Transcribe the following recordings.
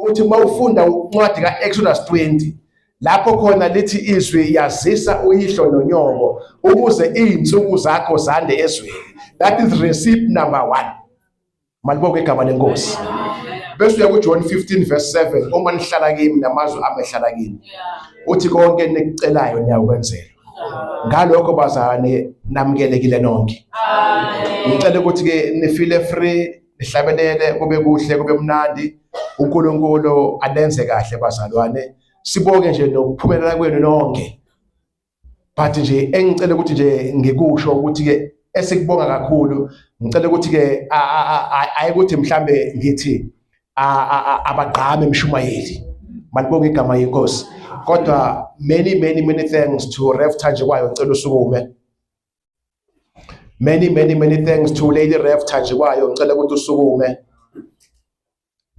Uthi uma ufunda incwadi ka-Exodus 20 lapho khona lithi izwi yazisa uyihlo nonyoko ukuze izinsuku zakho zande ezweni. That is recipe number 1. Malibonge igama lenkosi. Bese uya kuJohn 15 verse 7 uma nihlala kimi namazwi ami ehlala kini. Uthi konke enikucelayo niyakwenzelwa. Ngalokho bazalwane namukelekile nonke. Ngicela ukuthi ke nifile free nihlabelele kube kuhle kube mnandi uNkulunkulu alenze kahle bazalwane sibonge nje nokuphumelela kwenu nonke but nje engicela ukuthi nje ngikusho ukuthi ke esikubonga kakhulu ngicela ukuthi ke ayikuthi mhlambe ngithi abagqame emshumayeli malibonge igama yenkosi kodwa many many many thanks to Rev Thanjikwayo ngicela usukume. Many many many thanks to Lady Rev Thanjikwayo ngicela ukuthi usukume.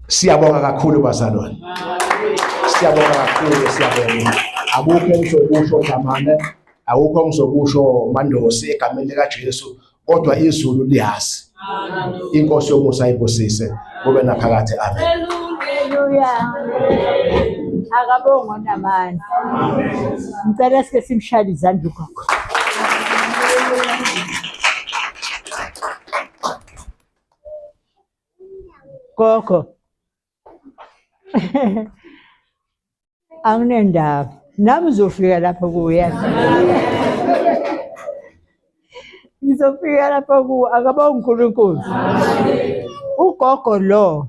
Siyabonga kakhulu bazalwane. Siyabonga kakhulu siyabonga. Akukho engizokusho Dlamane, akukho engizokusho Mandosi egameni likaJesu kodwa izulu liyazi. Inkosi yomusa ibusise kube naphakade amen. Haleluya. Akabongwa namandla. Ngicela sike simshayele izandla ugogo. Gogo. Anginendaba. Nami ngizofika lapho kuye. Ngizofika lapho kuwe akabonge uNkulunkulu. Ugogo lo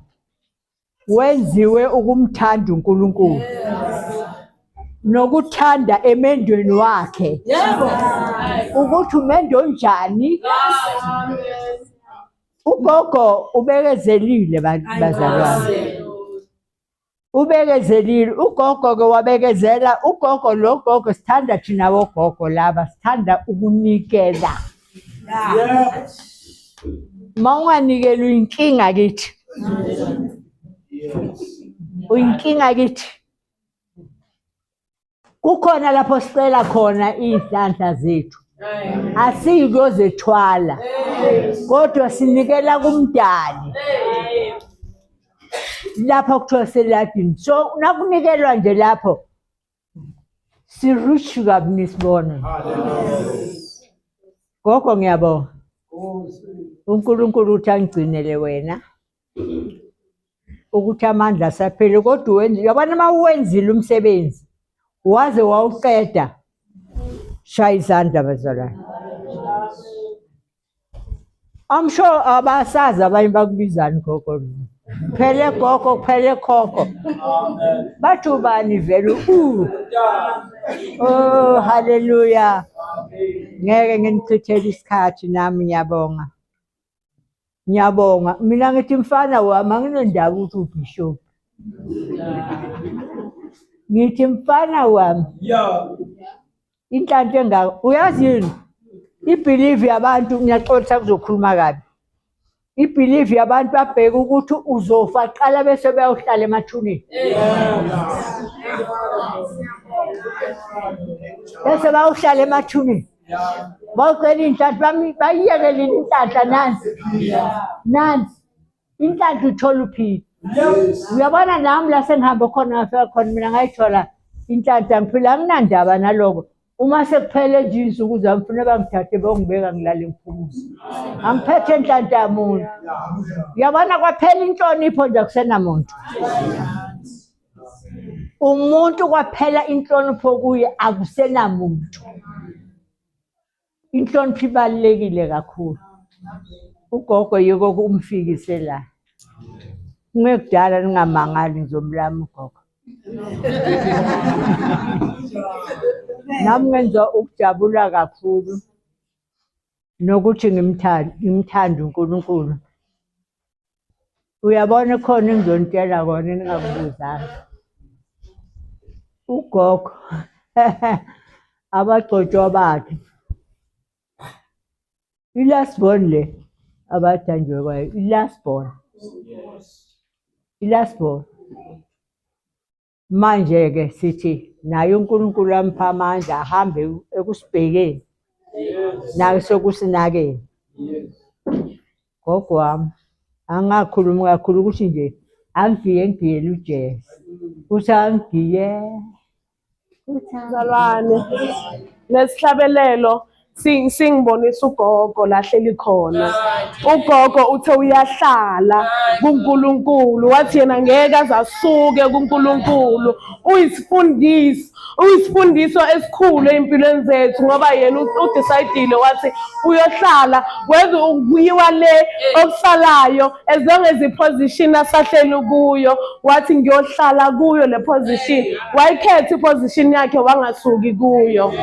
wenziwe ukumthanda uNkulunkulu. Nokuthanda emendweni wakhe. Yebo. Ukuthi umendo onjani? Ugogo ubekezelile bazalwane. Ubekezelile ugogo ke wabekezela ugogo lo gogo sithanda thina wogogo laba sithanda ukunikela. Uma unganikeli uyinkinga kithi. Uyinkinga kithi. Kukhona lapho sicela khona izinhlanhla zethu. Asiyi kuyozethwala. Kodwa sinikela kumdali. Lapho kuthiwa seladini. So nakunikelwa nje lapho si-rich kabi nisibona. Gogo ngiyabonga. uNkulunkulu uthi angigcinele wena. Ukuthi amandla asaphele kodwa wenza uyabona uma uwenzile umsebenzi waze wawuqeda shaya izandla bazalwane. I'm sure abasazi abanye bakubizani gogo. Phele gogo phele khokho. Bathi ubani vele u. Oh hallelujah. Ngeke nginichithele isikhathi nami ngiyabonga. Ngiyabonga. Mina ngithi mfana wami anginendaba ukuthi ubishop. Ngithi mfana wami. Inhlanhla engaka. Uyazi yini? Ibelieve yabantu ngiyaxolisa kuzokhuluma kabi. Ibelieve yabantu babheka ukuthi uzofa qala bese beyohlala emathuneni. Bese bayohlala emathuneni. Bawucela inhlanhla bami bayiyekelile inhlanhla nansi. Nansi. Inhlanhla uthola uphila. Uyabona nami la sengihambe khona ngafika khona mina ngayithola inhlanhla ngiphila anginandaba naloko. Uma sekuphele nje iy'nsuku zami funa bangithathe bongibeka ngilale ngiphumuze. Angiphethe nhlanhla yamuntu. Uyabona kwaphela inhlonipho nje akusenamuntu. Umuntu kwaphela inhlonipho kuye akusenamuntu. Inhlonipho ibalulekile kakhulu. Ugogo yiko umfikise la. Kungekudala ningamangali ngizomlama ugogo. Nami ngenza ukujabula kakhulu nokuthi ngimthande ngimthande uNkulunkulu. Uyabona khona engizonitshela kona eningakubuzanga. Ugogo abagcotshwa bakhe. I-last born le abathanjwe kwayo, i-last born. I-last born. Manje-ke sithi naye uNkulunkulu ampha amandla ahambe ekusibhekeni nasekusinakeni. Gogo wami angakhulumi kakhulu ukuthi nje Angigiye ngigiyele uJesu. Uthi angigiye. Mzalwane, lesihlabelelo singibonisa ugogo la hleli khona. Ugogo uthe uyahlala kuNkulunkulu, wathi yena ngeke aze asuke kuNkulunkulu. Uyisifundiso, uyisifundiso esikhulu ey'mpilweni zethu ngoba yena udecide-ile wathi uyohlala whether kuyiwa le okusalayo as long as i-position asahleli kuyo, wathi ngiyohlala kuyo le position. Wayikhetha i-position yakhe wangasuki kuyo.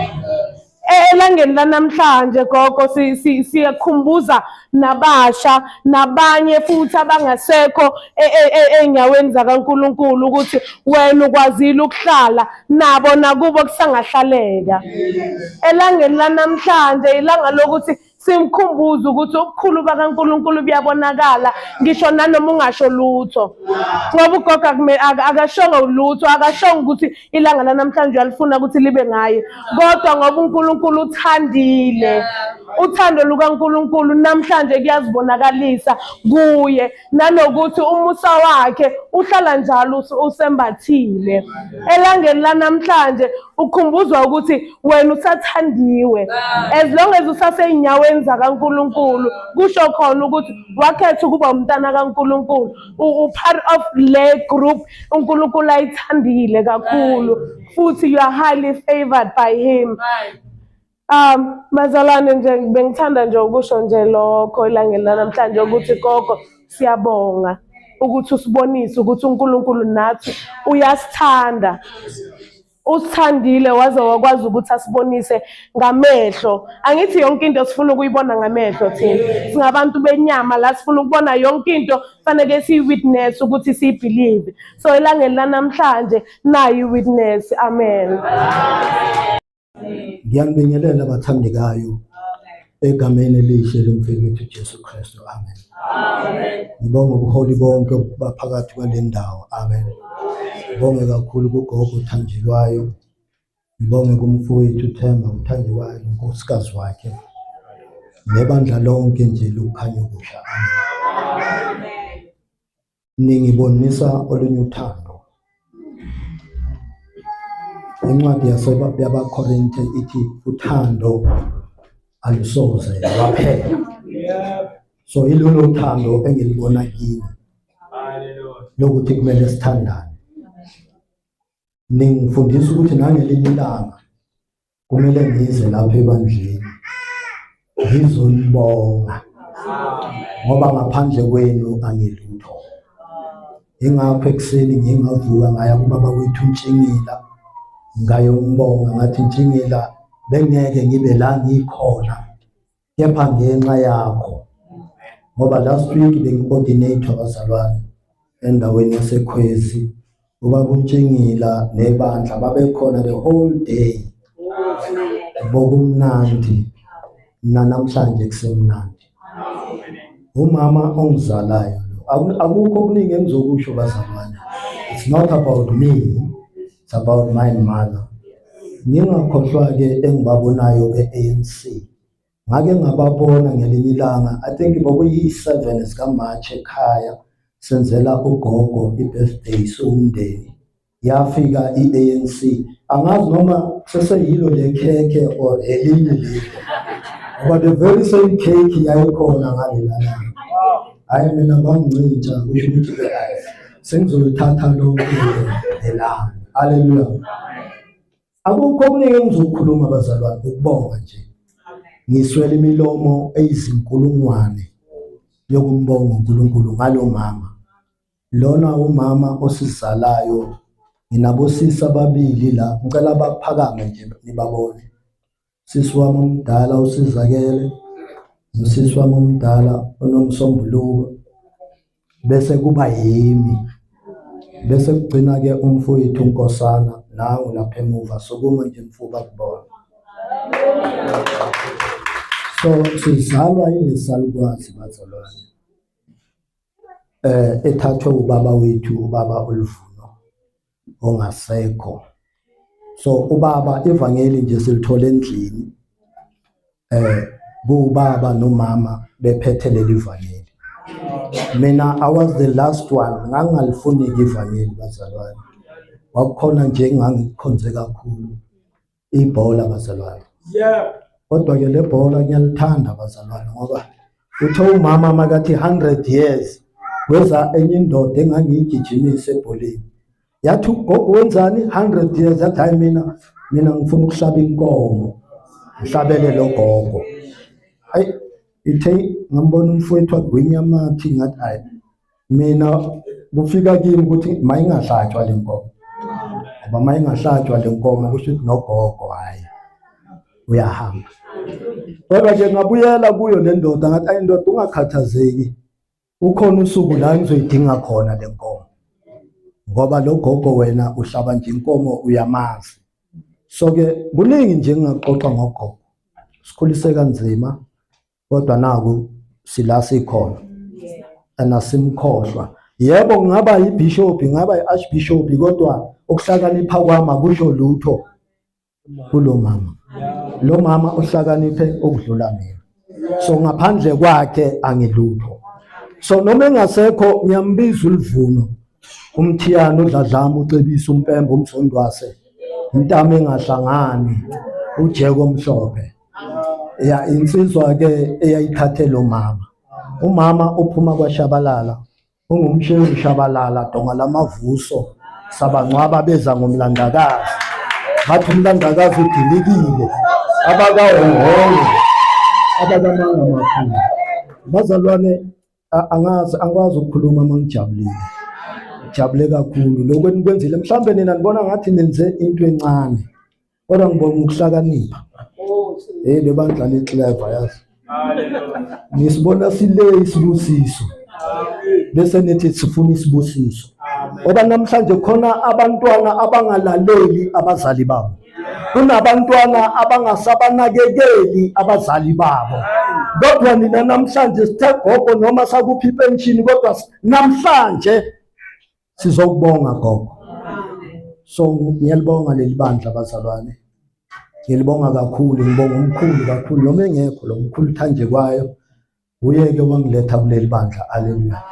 Elangeni lanamhlanje gogo siyakhumbuza nabasha nabanye futhi abangasekho ey'nyaweni zakaNkulunkulu ukuthi wena ukwazile ukuhlala nabo nakubo kusangahlaleka. Elangeni lanamhlanje ilanga lokuthi simkhumbuze ukuthi ubukhulu bakaNkulunkulu buyabonakala ngisho nanoma ungasho lutho, ngoba ugogo akashongo lutho, akashongo ukuthi ilanga lanamhlanje uyalifuna ukuthi libe ngaye, kodwa ngoba uNkulunkulu uthandile, uthando lukaNkulunkulu namhlanje kuyazibonakalisa kuye, nanokuthi umusa wakhe uhlala njalo usembathile. Elangeni lanamhlanje ukhumbuzwa ukuthi wena usathandiwe, as long as usasey'nyaweni zakaNkulunkulu, kusho khona ukuthi wakhetha ukuba umntana kaNkulunkulu, u-part of le group uNkulunkulu ayithandile kakhulu, futhi you are highly favored by him. Bazalwane nje bengithanda nje ukusho nje lokho elangeni lanamhlanje ukuthi gogo siyabonga ukuthi usibonise ukuthi uNkulunkulu nathi uyasithanda. Usithandile waze wakwazi ukuthi asibonise ngamehlo. Angithi yonke into sifuna ukuyibona ngamehlo thina. Singabantu benyama la sifuna ukubona yonke into, fanele siyi-witness ukuthi siyi-believe. So elangeni lanamhlanje nayi i-witness. Amen. Ngiyanibingelela bathandekayo egameni elihle lomfeli wethu Jesu Kristu. Amen. Amen. Ngibonga ubuholi bonke baphakathi kwale ndawo. Amen. Ngibonge kakhulu kugogo othanjilwayo. Ngibonge kumfowethu Themba uthanjiwayo nonkosikazi wakhe. Nebandla lonke nje lokukhanya okusha. Amen. Ningibonisa olunye uthando. Incwadi yabaKorinte ithi uthando alusoze lwaphela. So ilolo uthando engilibona kini lokuthi kumele sithandane. Ningifundisa ukuthi nangelinye ilanga kumele ngize lapha ebandleni ngizonibonga, ngoba ngaphandle kwenu angilutho. Ingakho ekuseni ngingavuka ngaya kubaba wethu Ntshingila ngayombonga, ngathi Ntshingila bengeke ngibe la ngikhona kepha ngenxa yakho, ngoba last week bengi-ordinate abazalwane endaweni yaseKhwezi. Ubaba uNtshingila nebandla babekhona the whole day, bokumnandi namhlanje kusemnandi. Umama ongizalayo lo, akukho okuningi engizokusho bazalwane. It's not about me, it's about my mother. Ngingakhohlwa-ke engibabonayo be-ANC. Ngake ngababona ngelinye ilanga, I think bokuyi-7 zikaMarch ekhaya, senzela ugogo i-birthday siwumndeni. Yafika i-ANC, angazi noma seseyilo le khekhe or elinye leli, ngoba the very same cake yayikhona ngalela langa. Hhayi mina bangincintsha, kusho ukuthi sengizolithatha lonke lelanga. Haleluya. Akukho okuningi engizokukhuluma bazalwane, ukubonga nje. Ngiswele imilomo eyizinkulungwane yokumbonga uNkulunkulu ngalo mama. Lona umama osizalayo, nginabosisi ababili la, ngicela baphakame nje nibabone. Sisi wami omdala usizakele, nosisi wami omdala onomsombuluko, bese kuba yimi. Bese kugcina ke umfowethu uNkosana nangu lapha emuva, sukuma nje mfuba kubona. So sizalwa yilesalukwazi bazalwane. Ethathwe ubaba wethu, ubaba oluvuno ongasekho. So ubaba ivangeli nje silithola endlini. Kuubaba nomama bephethe leli vangeli. Mina I was the last one, ngangingalifuni ivangeli bazalwane. Kwakukhona nje engangikhonze kakhulu ibhola bazalwane. Kodwa ke le bhola ngiyalithanda bazalwane ngoba uthe umama makathi 100 years kweza enye indoda engangiyigijimisa ebholeni. Yathi ugogo wenzani 100 years, yathi hayi mina ngifuna ukuhlaba inkomo ngihlabele lo gogo. Hayi ithe ngambona umfowethu agwinya amathi, ngathi hayi mina kufika kimi ukuthi mayingahlatshwa le nkomo, ngoba mayingahlatshwa le nkomo kusho ukuthi nogogo hayi uyahamba. Kodwa ke ngabuyela kuyo le ndoda ngathi ayi ndoda ungakhathazeki, ukhona usuku la ngizoyidinga khona le nkomo, ngoba lo gogo wena uhlaba nje inkomo uyamazi. So ke kuningi nje engingaxoxa ngogogo, sikhulise kanzima kodwa naku sila sikhona anasimkhohlwa. Yebo ngaba yibishop, ngaba yi-archbishop, kodwa ukuhlakanipha kwami akusho lutho kulo mama. Lo mama uhlakaniphe ukudlula mina, so ngaphandle kwakhe angilutho. So noma engasekho ngiyambiza uLivuno, uMthiyane, uDladlama, uCebisa, uMpembe, uMzondwase, intamo engahlangani, uJeko omhlophe. Ya insizwa ke eyayithathe lo mama. Umama uphuma kwaShabalala, ungumshewu Shabalala, donga lamavuso, sabangcwaba beza ngomlandakazi. Bathi umlandakazi udilikile, abakahongo, abakamanga makhulu. Bazalwane angazi, angikwazi ukukhuluma uma ngijabulile. Ngijabule kakhulu lokho enikwenzile. Mhlambe nina nibona ngathi nenze into encane, kodwa ngibonga ukuhlakanipha. Hey le bandla le clever yazi. Nisibona sile isibusiso, bese nithi sifuna isibusiso. Ngoba namhlanje khona abantwana abangalaleli abazali babo, kunabantwana abangasabanakekeli abazali babo. Kodwa nina namhlanje sithe gogo noma sakuphi ipension, kodwa namhlanje sizokubonga gogo. So ngiyalibonga leli bandla bazalwane, ngilibonga kakhulu, ngibonga umkhulu kakhulu noma engekho lo mkhulu Thanje kwayo, uye ke wangiletha kuleli bandla. Haleluya.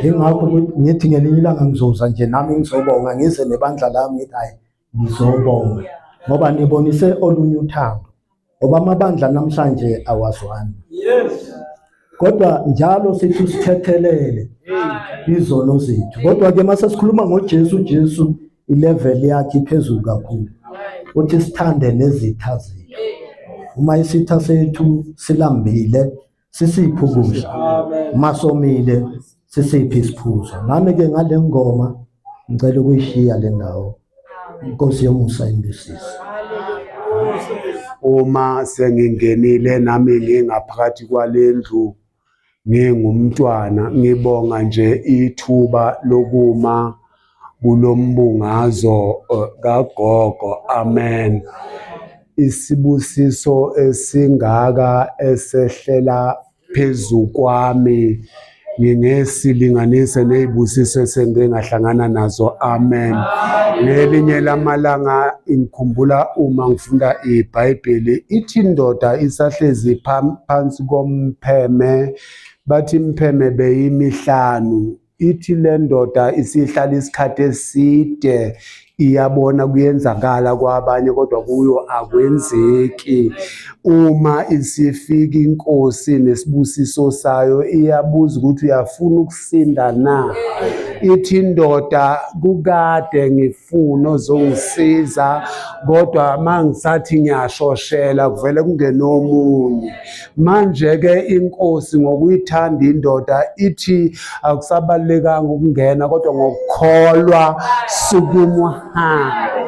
Ingakho ngithi ngelinye ilanga ngizoza nje nami ngizobonga, ngize nebandla lami ngithi hayi ngizobonga, ngoba nibonise olunye uthando, ngoba amabandla namhlanje awazwani. Kodwa njalo sithi usithethelele izono zethu. Kodwa ke mase sikhuluma ngoJesu, Jesu ilevel yakhe iphezulu kakhulu, uthi sithande nezitha zethu. Uma isitha sethu silambile sisiphi ukudla, uma somile sisiphi isiphuzo. Nami ke ngale ngoma ngicela ukuyishiya le ndawo. Inkosi yomusa imbusise. Uma sengingenile nami ngingaphakathi kwalendlu ngingumntwana, ngibonga nje ithuba lokuma kulombungazo kagogo. Amen. Isibusiso esingaka esehlela phezu kwami ngingesilinganise nezibusiso esengike ngahlangana nazo. Amen. Ngelinye lamalanga ngikhumbula uma ngifunda iBhayibheli, ithi indoda isahlezi phansi kompheme, bathi impheme beyimihlanu. Ithi le ndoda isihlala isikhathi eside, iyabona kuyenzakala kwabanye kodwa kuyo akwenzeki. Uma isifika inkosi nesibusiso sayo, iyabuza ukuthi uyafuna ukusinda na? Ithi indoda kukade ngifuna ozongisiza, kodwa mangisathi ngiyashoshela kuvele kungene omunye. Manje ke inkosi ngokuyithanda indoda ithi akusabalulekanga ukungena, kodwa ngokukholwa sukuma uhambe.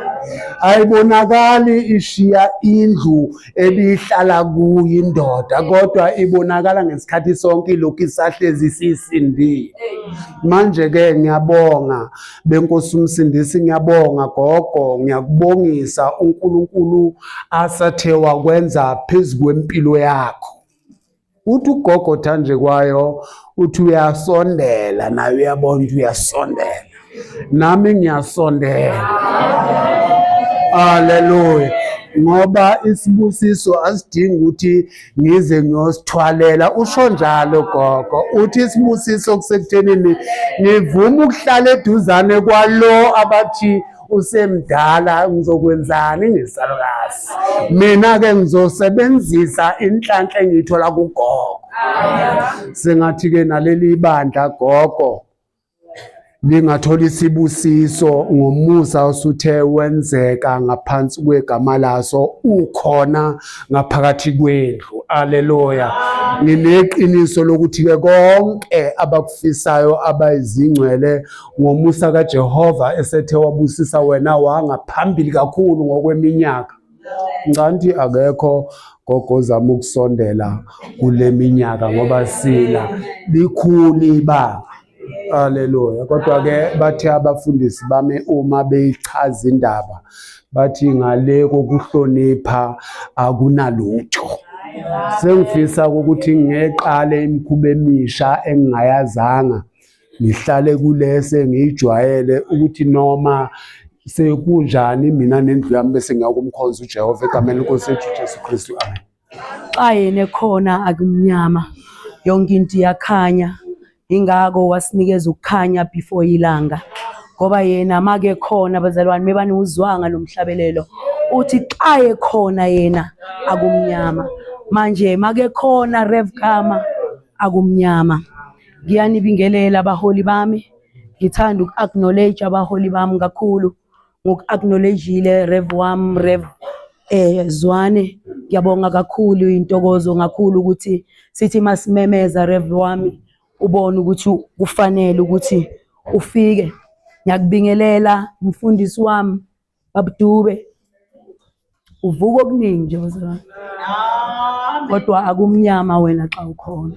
Ayibonakali ishiya indlu ebihlala kuyo indoda, kodwa ibonakala ngesikhathi sonke ilokhu isahlezi isisindile. Manje ke ngiyabonga benkosi umsindisi, ngiyabonga gogo, ngiyakubongisa uNkulunkulu asathe wakwenza phezu kwempilo yakho. Uthi ugogo Thanje kwayo uthi uyasondela, naye uyabona ukuthi uyasondela, nami ngiyasondela. Haleluya. Ngoba isibusiso asidingi ukuthi ngize ngiyosithwalela, usho njalo gogo. Uthi isibusiso kusekuthenini ngivume ukuhlala eduzane kwalo abathi usemdala, ngizokwenzani ngesalukazi. Mina-ke ngizosebenzisa inhlanhla engiyithola kugogo. Sengathi-ke naleli bandla gogo lingathola isibusiso ngomusa osuthe wenzeka ngaphansi kwegama laso, ukhona ngaphakathi kwendlu. Haleluya. Ngineqiniso lokuthi-ke konke abakufisayo abayizingcwele ngomusa kaJehova esethe wabusisa wena wangaphambili kakhulu ngokweminyaka. Ncanti akekho gogo ozama ukusondela kule minyaka ngoba sila likhulu ibanga. Haleluya. Kodwa ke bathe abafundisi bami uma beyichaza indaba bathi ngale kokuhlonipha akunalutho. Sengifisa ukuthi ngeqale imikhuba emisha engingayazanga, ngihlale kulese ngiyijwayele ukuthi noma sekunjani mina nendlu yami bese ngiyakumkhonza uJehova egameni lenkosi yethu Jesu Kristu. Amen. Xa yena ekhona akumnyama, yonke into iyakhanya. Ingako wasinikeza ukukhanya before ilanga, ngoba yena make khona bazalwane mebanuzwanga lo mhlabelelo uthi xa ekhona yena akumnyama. Manje make khona Rev Kama akumnyama. Ngiyanibingelela abaholi bami, ngithanda uku-acknowledge abaholi bami kakhulu. Ngoku-acknowledgeile Rev wami, Rev Zwane, ngiyabonga kakhulu, intokozo kakhulu ukuthi sithi masimemeza Rev wami ubone ukuthi kufanele ukuthi ufike. Ngiyakubingelela mfundisi wami Babudube, uvuka okuningi nje bazalwane, kodwa akumnyama wena xa ukhona.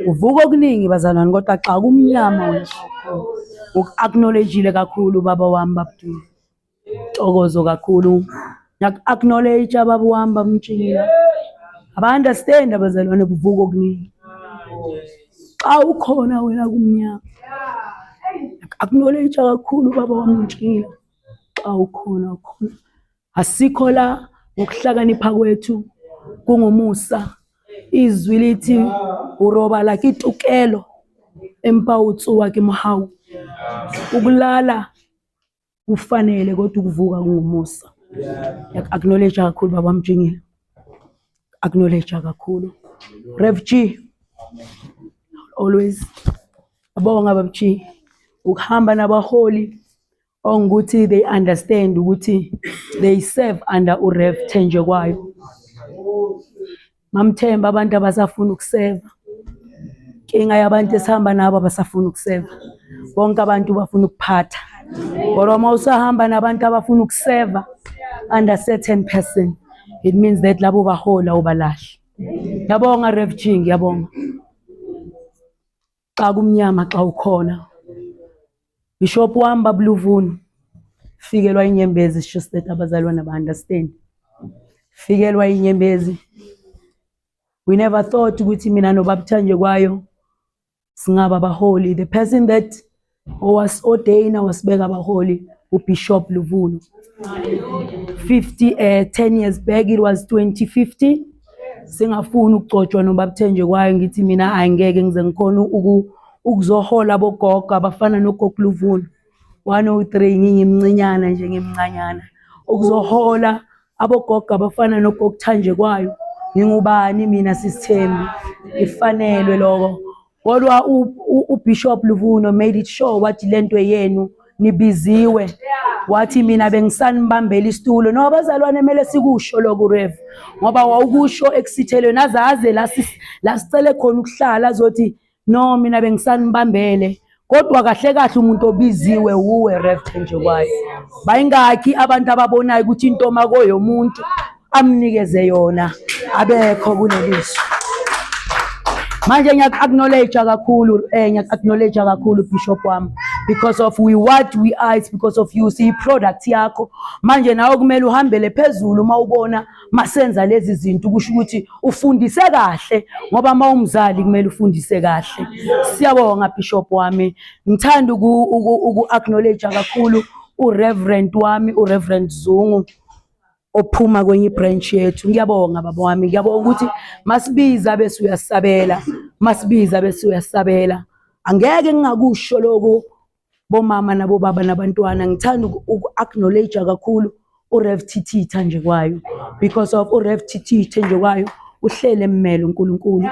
Uvuka okuningi bazalwane, kodwa xa kumnyama wena xa ukhona. Uku-acknowledgeile kakhulu baba wami Babudube, ntokozo kakhulu. Ngiyaku-acknowledge baba wami Bamtshila. Aba-understand abazalwane kuvuka okuningi xa ukhona wena kumnyama. Acknowledge kakhulu baba wami Mtshila xa ukhona ukhona. Asikho la ngokuhlakanipha kwethu, kungumusa. Izwi lithi urobala ke tokelo empa o tsoa ke mohau. Ukulala kufanele kodwa ukuvuka kungumusa. Acknowledge kakhulu baba Mtshingile, acknowledge kakhulu Rev G, always abonga baba G ukuhamba nabaholi ongukuthi they understand ukuthi they serve under uRev Thenjekwayo. Mamthemba abantu abasafuna ukuseva, inkinga yabantu esihamba nabo abasafuna ukuseva, bonke abantu bafuna ukuphatha. Kodwa uma usahamba nabantu abafuna ukuseva under certain person, it means that labo bahola ubalahla. Ngiyabonga Rev G, ngiyabonga. Xa kumnyama xa ukhona. Bishop wami Babuluvuni, fikelwa inyembezi, it's just that abazalwane ba understand. Fikelwa inyembezi. We never thought ukuthi mina noBabuthanjekwayo singaba abaholi. The person that was ordained wasibeka abaholi uBishop Luvuno. 10 years back, it was 2050. Singafuni ukugcotshwa noBabuthenjekwayo, ngithi mina angeke ngize ngikhona ukuzohola abogogo abafana nogogo Luvuno. 103 ngingimncinyana nje, ngimncanyana. Ukuzohola abogogo abafana nogogo Thanjekwayo, ngingubani mina sisithembi, ifanelwe lokho. Kodwa uBishop Luvuno made it sure wathi lento yenu nibiziwe, wathi mina bengisanibambela isitulo. No abazalwane kumele sikusho lokhu Rev, ngoba wawukusho ekusithelweni azaze la sicele khona ukuhlala azothi no mina bengisanibambele. Kodwa kahle kahle umuntu obiziwe uwe Rev Thenjekwayo. Bayingakhi abantu ababonayo ukuthi into makoyomuntu amnikeze yona, abekho kuleliso. Manje ngiyaku-acknowledge kakhulu, ngiyaku-acknowledge kakhulu Bishop wami, because of we what we are, it's because of you. Siyi product yakho. Manje nawe kumele uhambele phezulu uma ubona masenza lezi zinto, kusho ukuthi ufundise kahle, ngoba uma umzali kumele ufundise kahle. Siyabonga Bishop wami. Ngithanda uku-acknowledge kakhulu uReverend wami, uReverend Zungu. Ophuma kwenye ibranch yethu. Ngiyabonga baba wami, ngiyabonga ukuthi masibiza bese uyasabela, masibiza bese uyasabela. Angeke ngingakusho lokho bomama nabobaba nabantwana. Ngithanda uku-acknowledge kakhulu uRev TT Thanjekwayo, because of uRev TT Thanjekwayo uhlele emmele uNkulunkulu,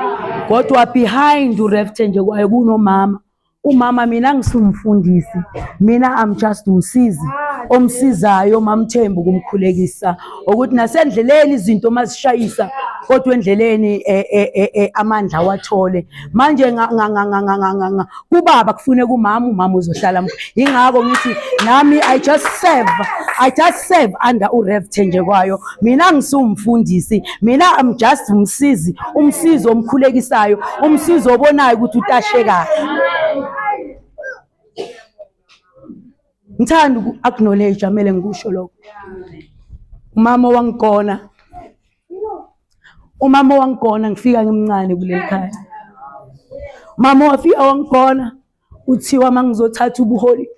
kodwa behind uRev Thanjekwayo kunomama. Umama, mina ngisumfundisi, mina I'm just umsizi omsizayo mamthembu ukumkhulekisa, ukuthi nasendleleni izinto mazishayisa, kodwa endleleni amandla wathole. Manje kubaba kufune kumama, umama uzohlala. Ingakho ngithi nami I just serve under uRev Thenjekwayo. Mina ngisumfundisi, mina I'm just umsizi, umsizi omkhulekisayo, umsizi obonayo ukuthi utashe kahle. Ngithanda uku-acknowledge, amele ngikusho lokho. Umama wangigona, umama wangigona ngifika ngimncane kuleli khaya. Mama wafika wangigona, uthiwa mangizothatha ubuholi,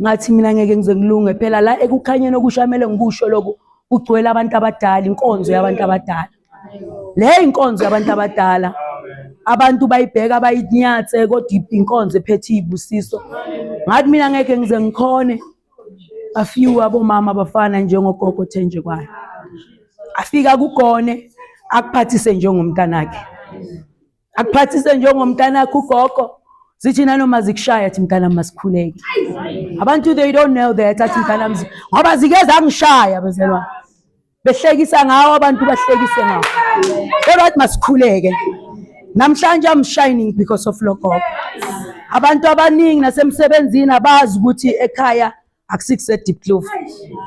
ngathi mina ngeke ngize ngilunge phela la ekukhanyeni okusho. Amele ngikusho lokho, kugcwele abantu abadala, inkonzo yabantu abadala le, inkonzo yabantu abadala. Abantu bayibheka bayinyatse, kodwa inkonzo ephethe izibusiso. Ngathi mina ngeke ngize ngikhone. Afiwe abomama abafana njengogogo Thenjekwayo, afika kugone, akuphathise njengomntanakhe, akuphathise njengomntanakhe ugogo. Zithi nanoma zikushaya, athi mntanami masikhuleke. Abantu they don't know that. Athi mntanami, ngoba zike zangishaya bazalwane, behlekisa ngawo, abantu bahlekise ngawo, kodwa athi masikhuleke. Namhlanje I'm shining because of lo gogo. Abantu abaningi nasemsebenzini abazi ukuthi ekhaya akusikuse-Diepkloof,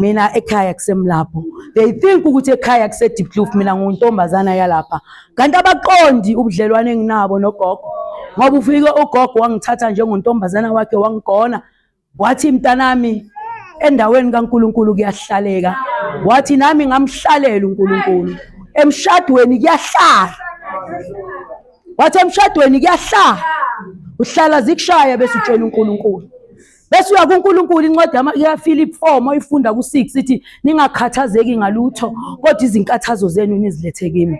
mina ekhaya kusemlapho. They think ukuthi ekhaya kuse-Diepkloof, mina nguntombazana yalapha, kanti abaqondi ubudlelwane enginabo nogogo, ngoba ufike ugogo wangithatha njengontombazana wakhe, wangigona, wathi mntanami endaweni kaNkuluNkulu kuyahlaleka. Wathi nami ngamhlalela uNkulunkulu emshadweni kuyahlala. Wathi emshadweni kuyahlala, uhlala zikushaya bese utshela uNkulunkulu, bese uya kuNkulunkulu. Incwadi yaFilip 4 oyifunda ku6 ithi ningakhathazeki ngalutho, kodwa izinkathazo zenu nizilethe kimi.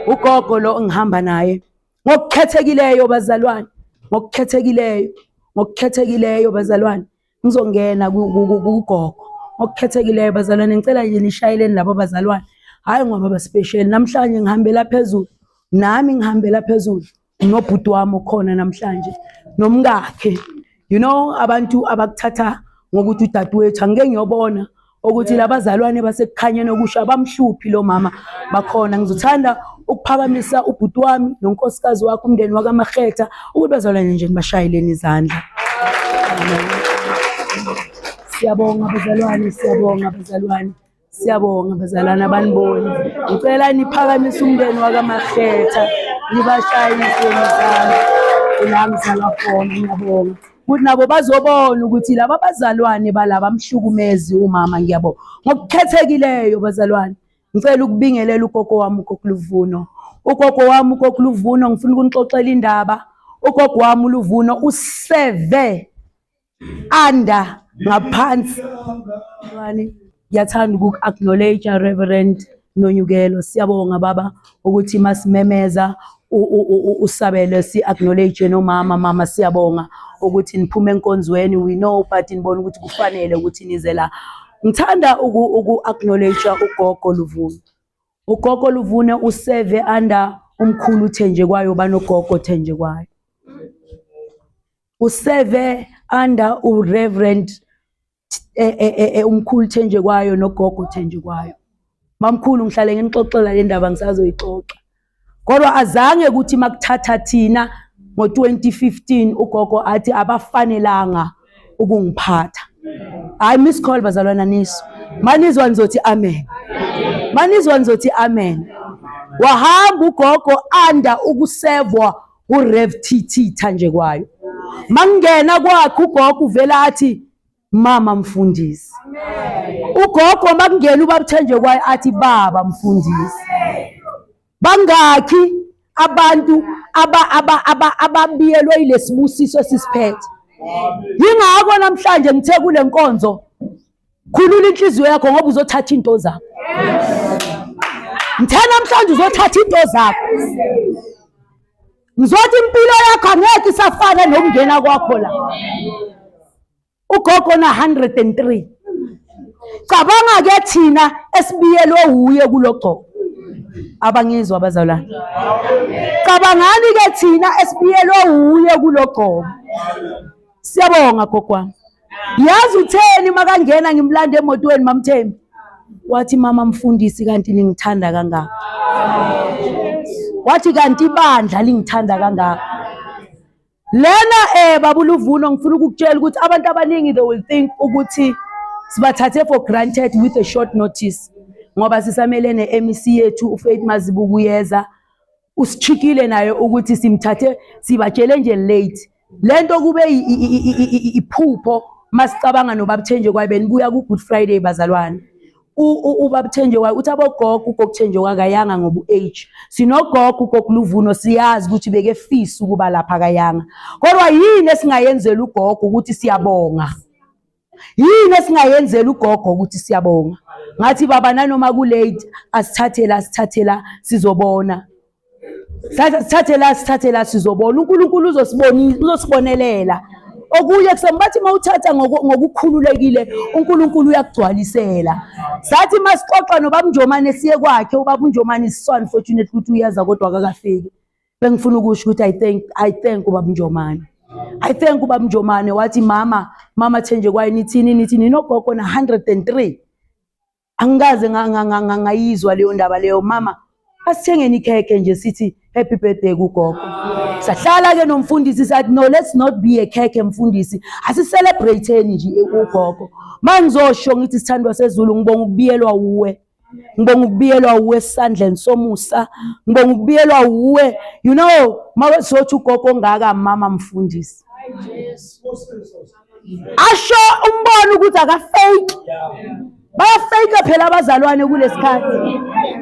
Ugogo lo engihamba naye ngokukhethekileyo bazalwane, ngokukhethekileyo, ngokukhethekileyo bazalwane, ngizongena kugogo ngokukhethekileyo bazalwane. Ngicela nje nishayeleni labo bazalwane, hayi ngoba baspecial. Namhlanje ngihambela phezulu, nami ngihambela phezulu nobhuti wami okhona namhlanje nomkakhe. Abantu abakuthatha ngokuthi udadewethu, angike ngiyobona ukuthi labazalwane basekukhanyeni okusha bamhluphi lo mama bakhona. Ngizothanda ukuphakamisa ubhuti wami nonkosikazi wakhe, umndeni wakaMahetha, ukuthi bazalwane nje nibashayeleni izandla. Amen. Siyabonga bazalwane, siyabonga bazalwane, siyabonga bazalwane. Abaniboni, ngicela niphakamise umndeni wakaMahetha, nibashayise izandla la ngizalwa khona. Ngiyabonga ukuthi nabo bazobona ukuthi laba bazalwane balaba mhlukumezi umama. Ngiyabonga ngokukhethekileyo bazalwane. Ngicela ukubingelela ugogo wami, ugogo Luvuno, ugogo wami ugogo Luvuno. Ngifuna ukunixoxela indaba. Ugogo wami uLuvuno useve under, ngaphansi. Ngiyathanda uku-acknowledge Reverend Nonyukelo. Siyabonga baba ukuthi masimemeza usabele. Si-acknowledge nomama. Mama, siyabonga ukuthi niphume enkonzweni, we know, but nibona ukuthi kufanele ukuthi nize la. Ngithanda uku-acknowledge ugogo Luvuno. Ugogo Luvune useve under umkhulu Thenjekwayo banogogo Thenjekwayo, useve under uReverend umkhulu Thenjekwayo nogogo Thenjekwayo. Mamkhulu, ngihlale nginixoxela le ndaba, ngisazoyixoxa, kodwa azange ukuthi makuthatha thina ngo-2015 ugogo athi abafanelanga ukungiphatha. Hayi, miss call bazalwana, niso manizwa nizothi amen, manizwa nizothi amen. Wahamba ugogo under ukusevwa uRev TT Thanjekwayo. Mangena kwakhe ugogo uvela athi mama mfundisi. Ugogo makungena ubaba Thenjekwayo athi baba mfundisi. Bangakhi abantu aba aba aba ababiyelwe yilesibusiso esisiphethe? Yingakho namhlanje ngithe kule nkonzo, khulula inhliziyo yakho ngoba uzothatha into zakho. Ngithe namhlanje uzothatha into zakho. Ngizothi impilo yakho angeke isafana nokungena kwakho la. Ugogo na 103. Cabanga ke thina esibiyelwe wuye kulogcobo. Abangizwa abazalwane. Cabangani ke thina esibiyelwe wuye kulogcobo. Siyabonga gogo wami. Yazi utheni makangena ngimlanda emotweni mamthembi. Wathi mama mfundisi kanti ningithanda kangaka. Wathi kanti ibandla lingithanda kangaka. Lena babuluvuno ngifuna ukukutshela ukuthi abantu abaningi they will think ukuthi sibathathe for granted with a short notice ngoba sisamele ne-MEC yethu uFaith Mazibuko uyeza usichikile naye ukuthi simthathe sibatshele nje late lento kube iphupho masicabanga noBabuthenje kwaye benibuya ku Good Friday bazalwane. UBabuthenje kwaye uthi abogogo uGogo kwakayanga ngoba u-age sinogogo uGogo Luvuno siyazi ukuthi bekefisa ukuba lapha kayanga, kodwa yini esingayenzela ugogo ukuthi siyabonga? Yini esingayenzela ugogo ukuthi siyabonga? Ngathi baba nanoma ku late asithathela sithathela sizobona, sithathela sithathela sizobona, uNkulunkulu uzosibonisa uzosibonelela. Okunye kusembathi mawuthatha ngokukhululekile uNkulunkulu uyakugcwalisela. Sathi masixoxa noBaba Njomane siye kwakhe, uBaba Njomane is so unfortunate ukuthi uyeza kodwa akakafiki. Bengifuna ukusho ukuthi I thank uBaba Njomane. I thank uBaba Njomane wathi mama Thenje kwaye nithini nithini nogogo na 103. Angikaze ngayizwa leyo ndaba leyo mama. Asithengeni ikhekhe nje sithi happy birthday kugogo. Sahlala ke nomfundisi sathi no, let's not be a khekhe mfundisi, asicelebrate nje ugogo. Mangizosho ngithi sithandwa sezulu ngibonga ukubiyelwa uwe. Ngibonga ukubiyelwa uwe esandleni somusa. Ngibonga ukubiyelwa uwe. You know, mawezothi ugogo ongaka mama mfundisi. Asho umbono ukuthi akafake. Bayafake phela abazalwane kulesikhathi.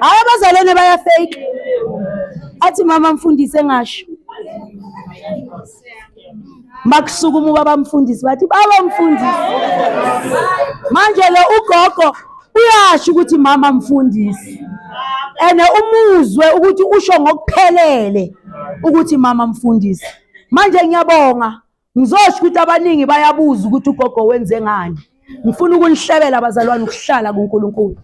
Hayi abazalwane bayafake. Athi mama mfundisi engasho. Makusukuma ubaba mfundisi bathi baba mfundisi. Manje le ugogo uyasho ukuthi mama mfundisi. Ene umuzwe ukuthi usho ngokuphelele ukuthi mama mfundisi. Manje ngiyabonga. Ngizosho ukuthi abaningi bayabuza ukuthi ugogo wenze ngani. Ngifuna ukunihlebela abazalwane ukuhlala kuNkulunkulu.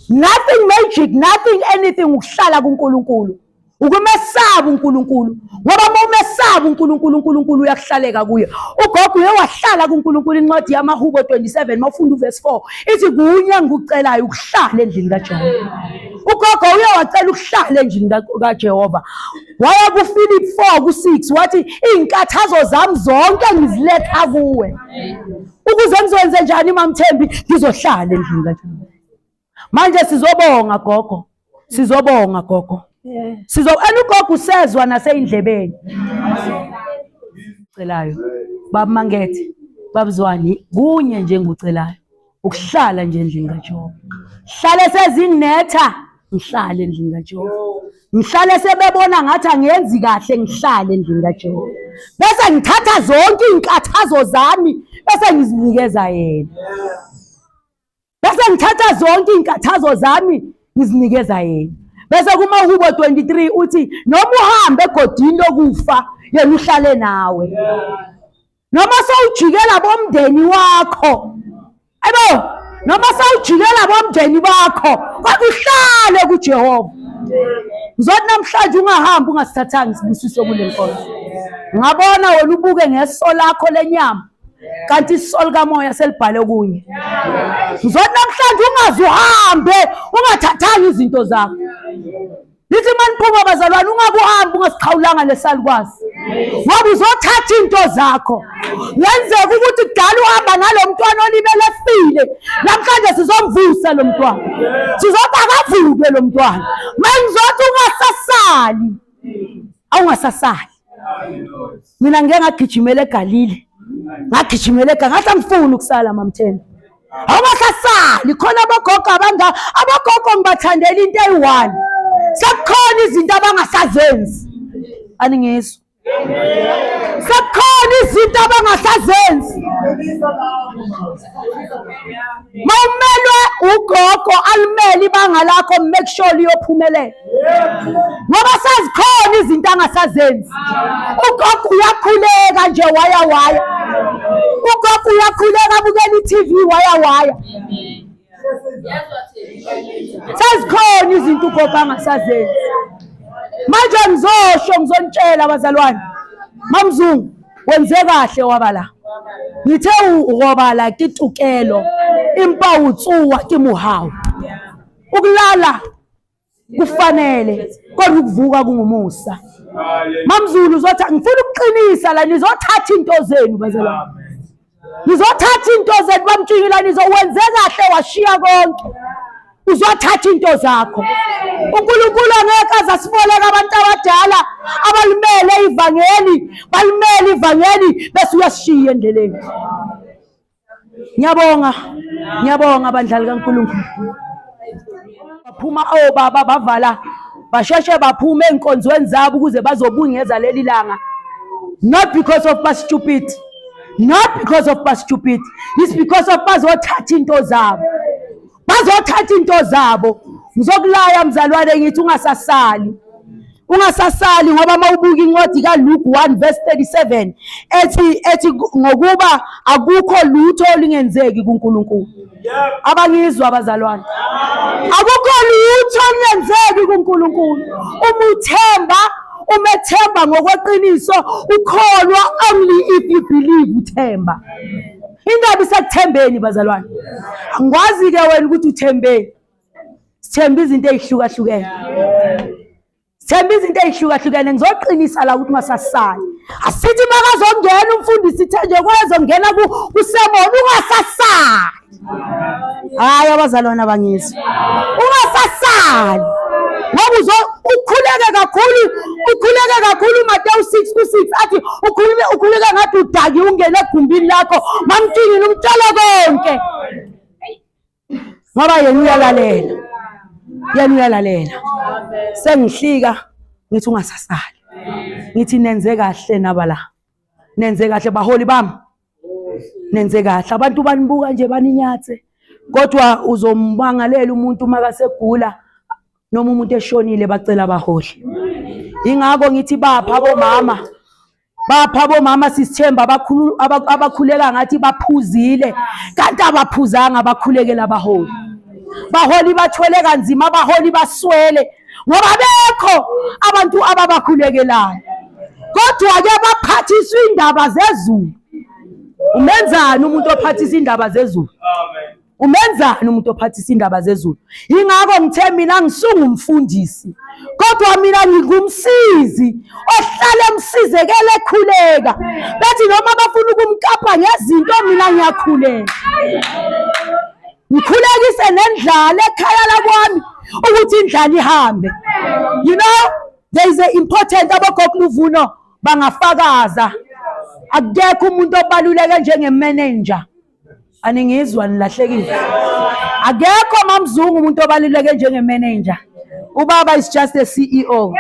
Nothing magic, nothing anything, ukuhlala kuNkulunkulu. Ukumesaba uNkulunkulu. Ngoba uma umesaba uNkulunkulu, uNkulunkulu uyakuhlaleka kuye. Ugogo uye wahlala kuNkulunkulu. Incwadi yamaHubo 27 mawufunda uverse 4 ithi kunye engikucelayo ukuhlala endlini kaJehova. Ugogo uye wacela ukuhlala endlini kaJehova. Waya kuPhilip 4 ku6 wathi izinkathazo zami zonke ngiziletha kuwe. Ukuze ngizokwenze njani mamthembi ngizohlala endlini kaJehova. Manje sizobonga gogo. Sizobonga gogo. Sizo ugogo usezwa naseyindlebeni. Celayo. Baba Mangethe, babuzwani kunye nje ngikucelayo. Ukuhlala nje endlini kaJehova. Hlale sezinetha, ngihlale endlini kaJehova. Ngihlale sebebona ngathi angiyenzi kahle, ngihlale endlini kaJehova. Bese ngithatha zonke izinkathazo zami bese ngizinikeza yena. Bese ngithatha zonke izinkathazo zami ngizinikeza yena. Bese kumaHubo 23 uthi noma uhambe egodini lokufa yena uhlale nawe. Noma sewujikela bomndeni wakho. Ayibo, noma sewujikela bomndeni bakho, kodwa uhlale kuJehova. Ngizothi namhlanje ungahambi ungasithathanga isibusiso kule nkonzo. Ngabona wena ubuke ngeso lakho lenyama, kanti iso likamoya selibhale kunye. Ngizothi namhlanje ungaze uhambe ungathathanga izinto zakho. Lithi maniphuma bazalwane ungakuhambi ungasiqhawulanga lesalukwazi. Ngoba uzothatha into zakho. Ngenzeka ukuthi kudala uhamba nalo mntwana olibele efile. Namhlanje sizomvusa lo mntwana. Sizothi akavuke lo mntwana. Mangizothi ungasasali. Awungasasali. Mina ngike ngagijimela eGalile. Ngagijimela eGalile ngathi angifuni ukusala mamthembi. Awungasasali khona abogogo abanga abogogo ngibathandela into eyi-1. Sekukhona izinto abangasazenzi. Aningizwa. Sekukhona izinto abangasazenzi. Mawumelwe ugogo alimele ibanga lakho, make sure liyophumelela. Ngoba sazikhona izinto angasazenzi. Ugogo uyakhuleka nje waya waya. Ugogo uyakhuleka abukela i-TV waya waya. Sazikhona izinto ugogo angasazenzi. Manje ngizosho ngizonitshela abazalwane. Mamzungu wenze kahle waba la. Ngithe urobala ke tokelo empa o tsoa ke mohau. Ukulala kufanele kodwa ukuvuka kungumusa. Mamzulu uzotha ngifuna ukuqinisa la nizothatha into zenu bazalwane. Nizothatha into zenu bamtshingila nizowenze kahle washiya konke. Uzothatha into zakho. uNkulunkulu angeke aze asiboleke abantu abadala abalimele ivangeli, balimele ivangeli bese uyasishiya endleleni. Ngiyabonga, ngiyabonga bandla likaNkulunkulu. Baphuma obaba bavala basheshe baphume enkonzweni zabo ukuze bazobungeza leli langa. Not because of ba stupid. Not because of ba stupid. It's because of bazothatha into zabo. Bazothatha into zabo. Ngizokulaya mzalwane ngithi ungasasali. Ungasasali ngoba mawubuka incwadi kaLuke 1 verse 37 ethi ngokuba akukho lutho olungenzeki kuNkulunkulu. Abangizwa abazalwane. Akukho lutho olungenzeki kuNkulunkulu. Uma uthemba, umethemba ngokweqiniso, ukholwa only if you believe uthemba. Indaba isekuthembeni bazalwane. Angikwazi ke wena ukuthi uthembeni. Sithemba izinto ezihlukahlukene. Sithemba izinto ezihlukahlukene. Ngizoqinisa la ukuthi ungasasali. Asithi makazongena umfundisi Thenje kwezongena kusemon ungasasali. Hayi abazalwane abangizwa. Ungasasali. Ngoba uzo ukhuleke kakhulu, ukhuleke kakhulu uMateyu 6:6 athi ukhuleke ngathi udaki ungene egumbini lakho, mamtshingile umtshele konke. Ngoba yena uyalalela. Yena uyalalela. Sengihlika ngithi ungasasali. Ngithi nenze kahle nabala. Nenze kahle baholi bami. Nenze kahle. Abantu banibuka nje baninyathe. Kodwa uzombangalela umuntu makasegula noma umuntu eshonile bacela abaholi. Ingakho ngithi bapha bomama. Bapha bomama sisithemba abakhuleka ngathi baphuzile kanti abaphuzanga bakhulekela abaholi. Baholi bathwele kanzima, abaholi baswele ngoba bekho abantu ababakhulekelayo. Kodwa ke baphathiswa indaba zezulu. Umenzani umuntu ophathisa indaba zezulu? Umenzani umuntu ophathisa indaba zezulu? Ingakho ngithe mina ngisungumfundisi, kodwa mina ngingumsizi ohlala emsizekele ekhuleka. Bethi noma bafuna ukumkapa ngezinto mina ngiyakhuleka. Ngikhulekise nendlala ekhaya lakwami ukuthi indlala ihambe. You know, there is a important abogogo Luvuno bangafakaza. Akekho umuntu obaluleke njengemanager. Aningizwa nilahlekile. Akekho mamzungu umuntu obaluleke njengemanager. Ubaba is just a CEO.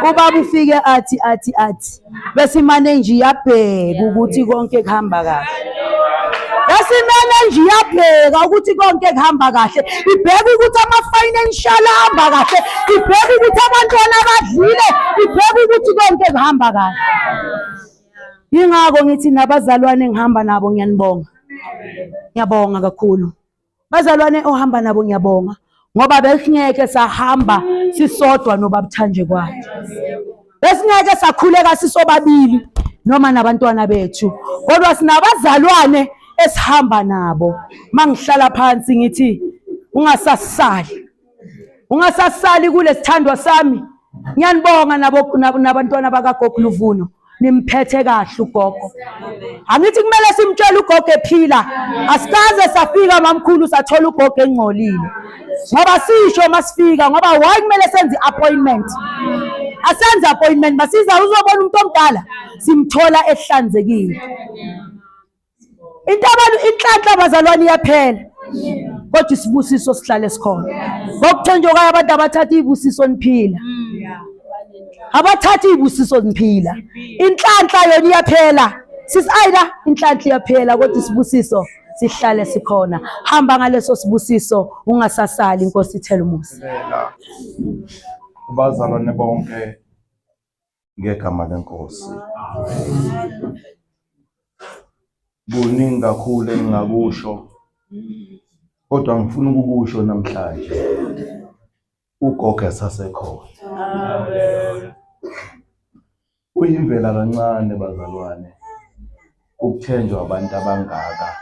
Ubaba ufike athi athi athi bese imanager iyabheka ukuthi konke kuhamba kahle. Bese imanager iyabheka ukuthi konke kuhamba kahle. Ibheka ukuthi ama-financial ahamba kahle. Ibheka ukuthi abantwana badlile. Ibheka ukuthi konke kuhamba kahle. Yingakho ngithi nabazalwane engihamba nabo ngiyanibonga. Ngiyabonga kakhulu. Bazalwane ohamba nabo ngiyabonga ngoba besingeke sahamba sisodwa noBaba kwakhe. Besingeke sakhuleka sisobabili noma nabantwana bethu. Kodwa sinabazalwane esihamba nabo. Mangihlala phansi ngithi ungasasali. Ungasasali kulesithandwa sami. Ngiyanibonga nabo nabantwana bakaGogo Luvuno. Nimphethe kahle ugogo. Angithi kumele simtshele ugogo ephila. Asikaze safika mamkhulu sathola ugogo engcolile. Ngoba sisho masifika ngoba why kumele senze appointment? Asenze appointment masiza uzobona umuntu omdala simthola ehlanzekile. Into abantu inhlanhla bazalwane iyaphela. Kodwa isibusiso sihlale sikhona. Ngokuthenjwa kwayo abantu abathatha izibusiso niphila. Abathatha izibusiso ziphila. Inhlanhla yona iyaphela. Sis Aida, inhlanhla iyaphela kodwa isibusiso sihlale sikhona. Hamba ngaleso sibusiso ungasasali, Inkosi ithela umusa. Bazalwane bonke ngegama lenkosi. Kuningi kakhulu engingakusho kodwa ngifuna ukukusho namhlanje. Ugogo esasekhona. Amen. Kuyimvela kancane bazalwane ukuthenjwa abantu abangaka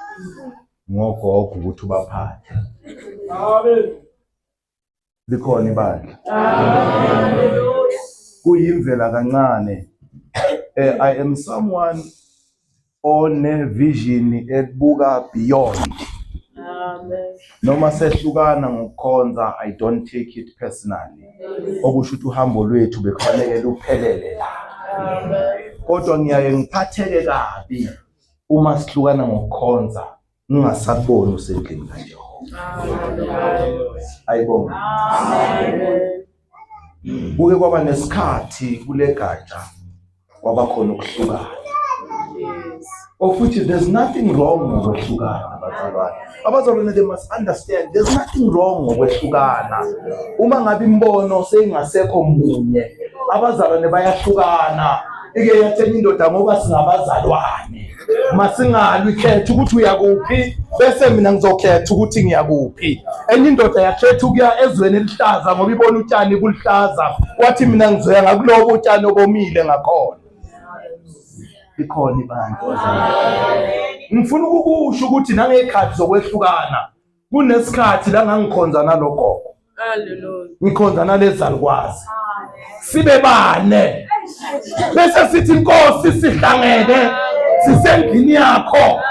ngogogo ukuthi ubaphathe. Amen. Likhona ibandla. Amen. Kuyimvela kancane. I am someone one vision ebuka beyond. Amen. Noma sehlukana ngokukhonza, I don't take it personally. Okusho ukuthi uhambo lwethu bekufanele luphelele la. Kodwa ngiyaye ngiphatheke kabi uma sihlukana ngokukhonza ngingasakuboni usendlini kaJehova. Ayibonga. Amen. Kuke kwaba nesikhathi kule gatsha kwaba khona ukuhlukana. Of which there's nothing wrong ngokwehlukana bazalwane. Abazalwane, they must understand there's nothing wrong ngokwehlukana. Uma ngabe imbono seyingasekho munye, abazalwane bayahlukana. Ike yathenga indoda ngoba singabazalwane. Masingalwi, khetha ukuthi uyakuphi bese mina ngizokhetha ukuthi ngiyakuphi. Enye indoda yakhetha ukuya ezweni elihlaza ngoba ibona utshani buluhlaza, wathi mina ngizoya ngakulobo utshani obomile ngakhona. Ikhona ibandla. Ngifuna ukukusho ukuthi nangekhathi zokwehlukana kunesikhathi la ngangikhonza nalogogo. Hallelujah. Ngikhonza nalezalukwazi. Sibe bane. Bese sithi Inkosi sihlangene sisendlini yakho.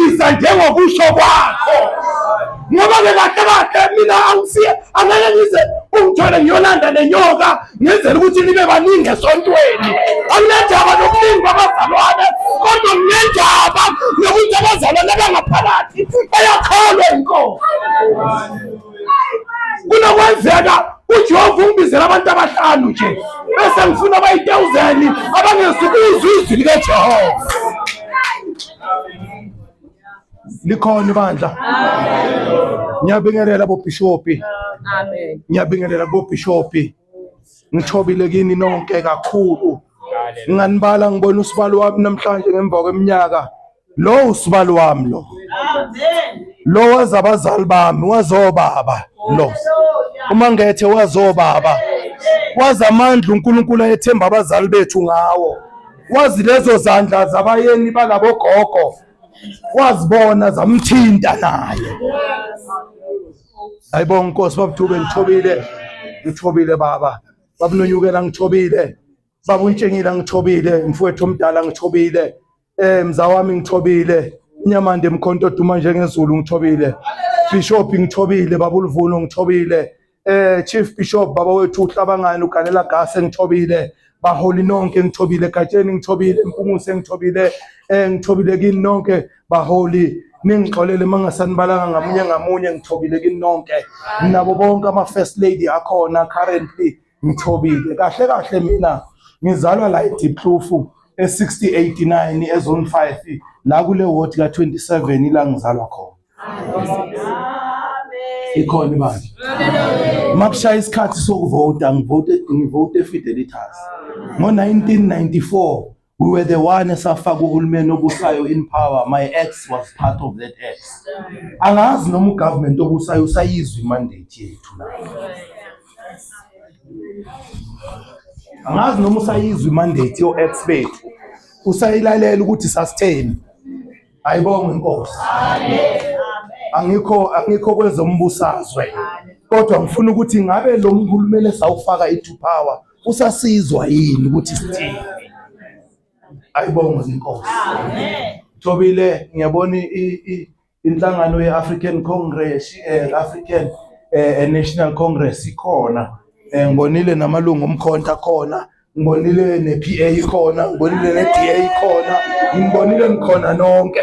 Isa njengokusho kwakho. Ngoba ke kahle kahle mina angisiye angeke ngize ungithole ngiyolanda nenyoka ngenzela ukuthi nibe baningi esontweni. Anginendaba nokuningi kwabazalwane kodwa nginendaba nokuthi abazalwane abangaphakathi bayakholwa inkosi. Kunokwenzeka uJehova ungibizela abantu abahlanu nje bese ngifuna abayi-1000 abangezukuzwa izwi likaJehova. Likhona ibandla. Ngiyabingelela bobhishopi. Amen. Ngiyabingelela bobhishopi. Ngithobile kini nonke kakhulu. Nginganibala ngibona usibalo wami namhlanje ngemva kweminyaka. Lo usibalo wami lo. Amen. Lo wazi abazali bami, wazobaba lo. Uma ngethe wazobaba. Wazi amandla uNkulunkulu ayethemba abazali bethu ngawo. Wazi lezo zandla zabayeni balabo gogo. Wazibona zamthinta naye. Ayibonga Nkosi babuthube ngithobile. Ngithobile baba. Babunonyukela ngithobile. Babuntshengila ngithobile, mfowethu omdala ngithobile. Mzawami ngithobile. Inyamande mkhonto duma njengezulu ngithobile. Bishop ngithobile, babuluvuno ngithobile. Chief Bishop baba wethu uhlabangani uganela gase ngithobile. Baholi nonke ngithobile, Gatsheni ngithobile, Mpunguse ngithobile, ngithobile kini nonke baholi. Ningixolele mangasanibalanga ngamunye ngamunye, ngithobile kini nonke. Nabo bonke ama first lady akhona currently ngithobile. Kahle kahle mina ngizalwa la eDiepkloof e6089 ezone 5 la kule ward ka27 ila ngizalwa khona. Ikhona ibandla. Makushaya isikhathi sokuvota ngivote eFidelitas. Ngo-1994 we were the one esafaka uhulumeni obusayo in power. My ex was part of that ex. Angazi noma ugovernment obusayo usayizwa imandate yethu na. Angazi noma usayizwa imandate yo ex bethu. Usayilalela ukuthi sasitheni. Ayibongwe inkosi. Angikho kwezombusazwe. Kodwa ngifuna ukuthi ngabe lo mhulumeni esawufaka into power usasizwa yini ukuthi sithini. Ayibongwe inkosi. Amen. Thobile ngiyabona inhlangano ye-African Congress, African National Congress ikhona. Ngibonile namalungu omkhonto akhona, ngibonile ne-PA ikhona, ngibonile ne-DA ikhona, ngibonile nikhona nonke.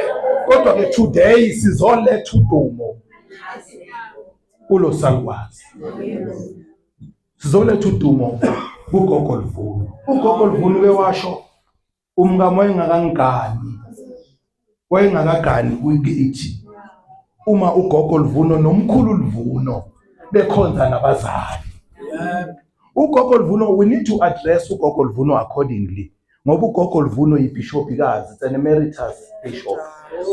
Kodwa ke today sizoletha udumo kulo salukwazi. Sizoletha udumo Kugogo Luvuno. Ugogo Luvuno ke washo umkami wayengakangani. Wayengakagani kuyikithi. Uma ugogo Luvuno nomkhulu Luvuno bekhonza nabazali. Ugogo Luvuno, we need to address ugogo Luvuno accordingly. Ngoba ugogo Luvuno yibishopikazi, it's an emeritus bishop.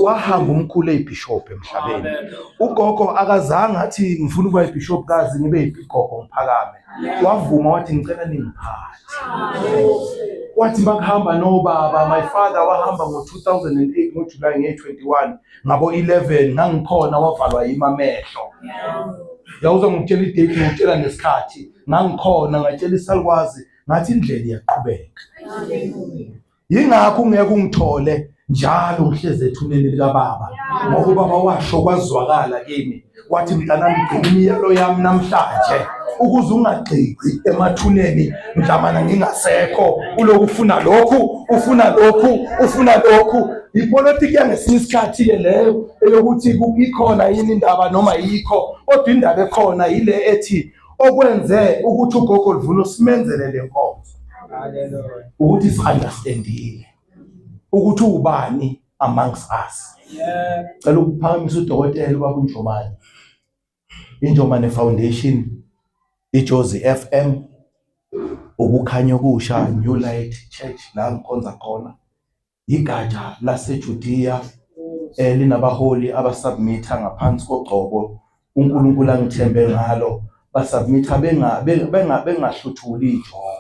Wahamba umkhulu eyibishop emhlabeni. Ugogo akazange athi ngifuna ukuba yibishopikazi ngibe yigogo ngiphakame. Wavuma wathi ngicela ningiphathe. Wathi bakuhamba nobaba, my father wahamba ngo-2008 ngoJuly nge-21 ngabo 11 ngangikhona, wavalwa yimi amehlo. Yawuzwa ngikutshela idate, ngikutshela nesikhathi, ngangikhona, ngatshela isalukwazi ngathi indlela iyaqhubeka. Yingakho ungeke ungithole njalo ngihlezi ethuneni likababa, ngoba ubaba washo kwazwakala kimi wathi mntanami gcina imiyalo yami namhlanje ukuze ungagxigxi emathuneni mdlamana ngingasekho, uloku ufuna lokhu, ufuna lokhu, ufuna lokhu. Ipolitiki yangesinye isikhathi-ke leyo eyokuthi ikhona yini indaba noma yikho, kodwa indaba ekhona yile ethi okwenze ukuthi ugogo Luvuno simenzele le nkonzo ukuthi si-understandile ukuthi ubani amongst us. Cela ukuphakamisa udokotela ubaba uNjomane, iNjomane Foundation, iJozi FM, ukukhanya okusha, New Light Church la ngikhonza khona, igatsha laseJudea elinabaholi abasubmitha ngaphansi kogcobo uNkulunkulu angithembe ngalo, basubmitha bengahluthuli ijokwe.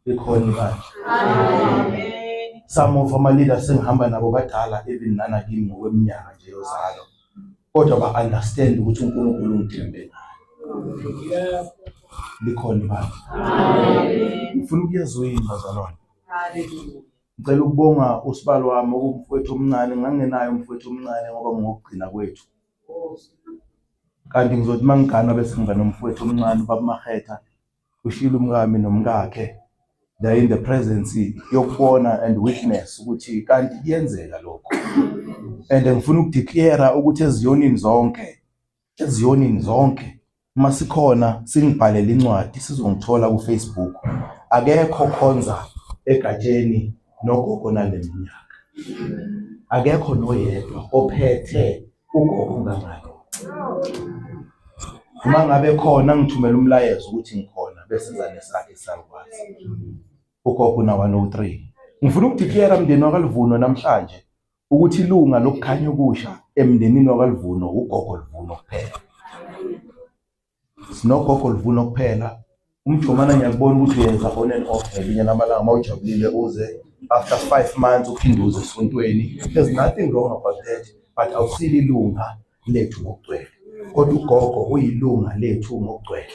Likhona ibandla. Amen. Some of ama leaders sengihamba nabo badala even nana kimi ngokweminyaka nje yozalo, kodwa ba understand ukuthi uNkulunkulu ungithembe ngayo. Likhona ibandla. Amen. Ngifuna ukuyezwini bazalwane. Hallelujah. Ngicela ukubonga usibalo wami okumfowethu omncane, ngangenayo umfowethu omncane ngoba ngokugcina kwethu. Kanti ngizothi mangigana bese ngiba nomfowethu omncane ubaba Mahetha, ushilo umkami nomkakhe. They are in the presence yokubona and witness ukuthi kanti kuyenzeka lokho. And ngifuna ukudeclare ukuthi eziyonini zonke, eziyonini zonke uma sikhona singibhalele incwadi sizongithola ku Facebook. Akekho khonza egatsheni nogogo naleminyaka. Akekho noyedwa ophethe ugogo ngangalo. Uma ngabe khona ngithumela umlayezo ukuthi ngikhona bese siza nesakhe salukwazi. Ugogo na 103. Ngifuna ukudeclare mndeni wakaLuvuno namhlanje ukuthi ilunga lokukhanya okusha emndenini wakaLuvuno ugogo Luvuno kuphela. Sinogogo Luvuno kuphela. Umjomana ngiyakubona ukuthi uyenza on and off ngelinye lamalanga mawujabulile uze after 5 months uphinde uze esontweni. There's nothing wrong about that, but awusili ilunga lethu ngokugcwele. Kodwa ugogo uyilunga lethu ngokugcwele.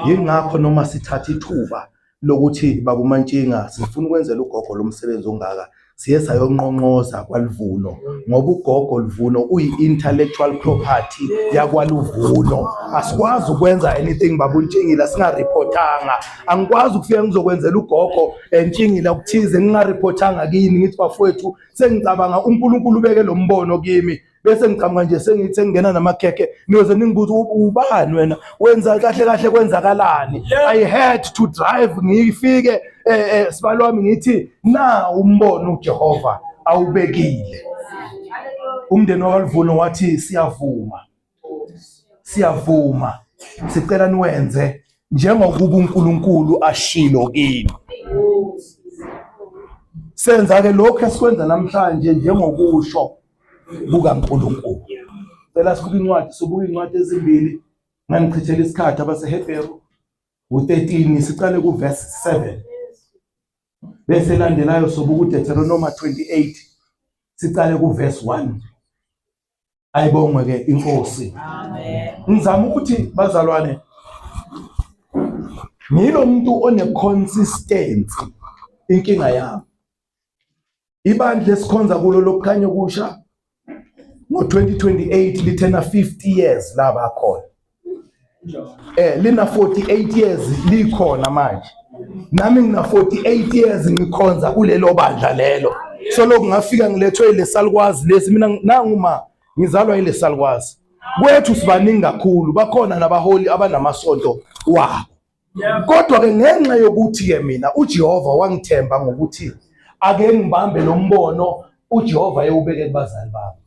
Yingakho noma sithatha ithuba lokuthi baba uMantshinga sifuna ukwenzela ugogo lo msebenzi ongaka, siye sayonqonqoza kwaLuvuno ngoba ugogo Luvuno uyi-intellectual property yakwaLuvuno. Asikwazi ukwenza anything baba uNtshingila singareportanga. Angikwazi ukufika ngizokwenzela ugogo eNtshingila ukuthize ngingareportanga kini, ngithi bafowethu sengicabanga uNkulunkulu ubeke lo mbono kimi, bese ngicabanga nje sengithi sengingena namakhekhe niyoze ningibuze ubani wena wenza kahle kahle kwenzakalani. I had to drive ngifike sibalo wami ngithi na umbono uJehova awubekile. Umndeni wakaLuvuno wathi siyavuma, siyavuma, sicela niwenze njengokuba uNkulunkulu ashilo kini. Senza ke lokho esikwenza namhlanje njengokusho kukaNkulunkulu. Cela sibuke incwadi, sibuke incwadi ezimbili ngangichithela isikhathi abaseHebheru u13 siqale ku verse 7 bese landelayo sobuka uDeuteronomy 28 siqale ku verse 1. Ayibongwe ke inkosi. Amen. Ngizama ukuthi bazalwane ngilo muntu one consistency. Inkinga yami ibandla esikhonza kulo lokukhanya okusha ngo-2028 lithena 50 years laba khona, lina 48 years likhona manje. Nami ngina 48 years ngikhonza kulelo bandla lelo. So lokhu ngafika ngilethwe lesalukwazi lesi, mina nanguma ngizalwa yilesalukwazi. Kwethu sibaningi kakhulu, bakhona nabaholi abanamasonto wabo. Kodwa ke ngenxa yokuthi ke mina uJehova wangithemba ngokuthi ake ngibambe lo mbono uJehova ewubeke kubazali bami.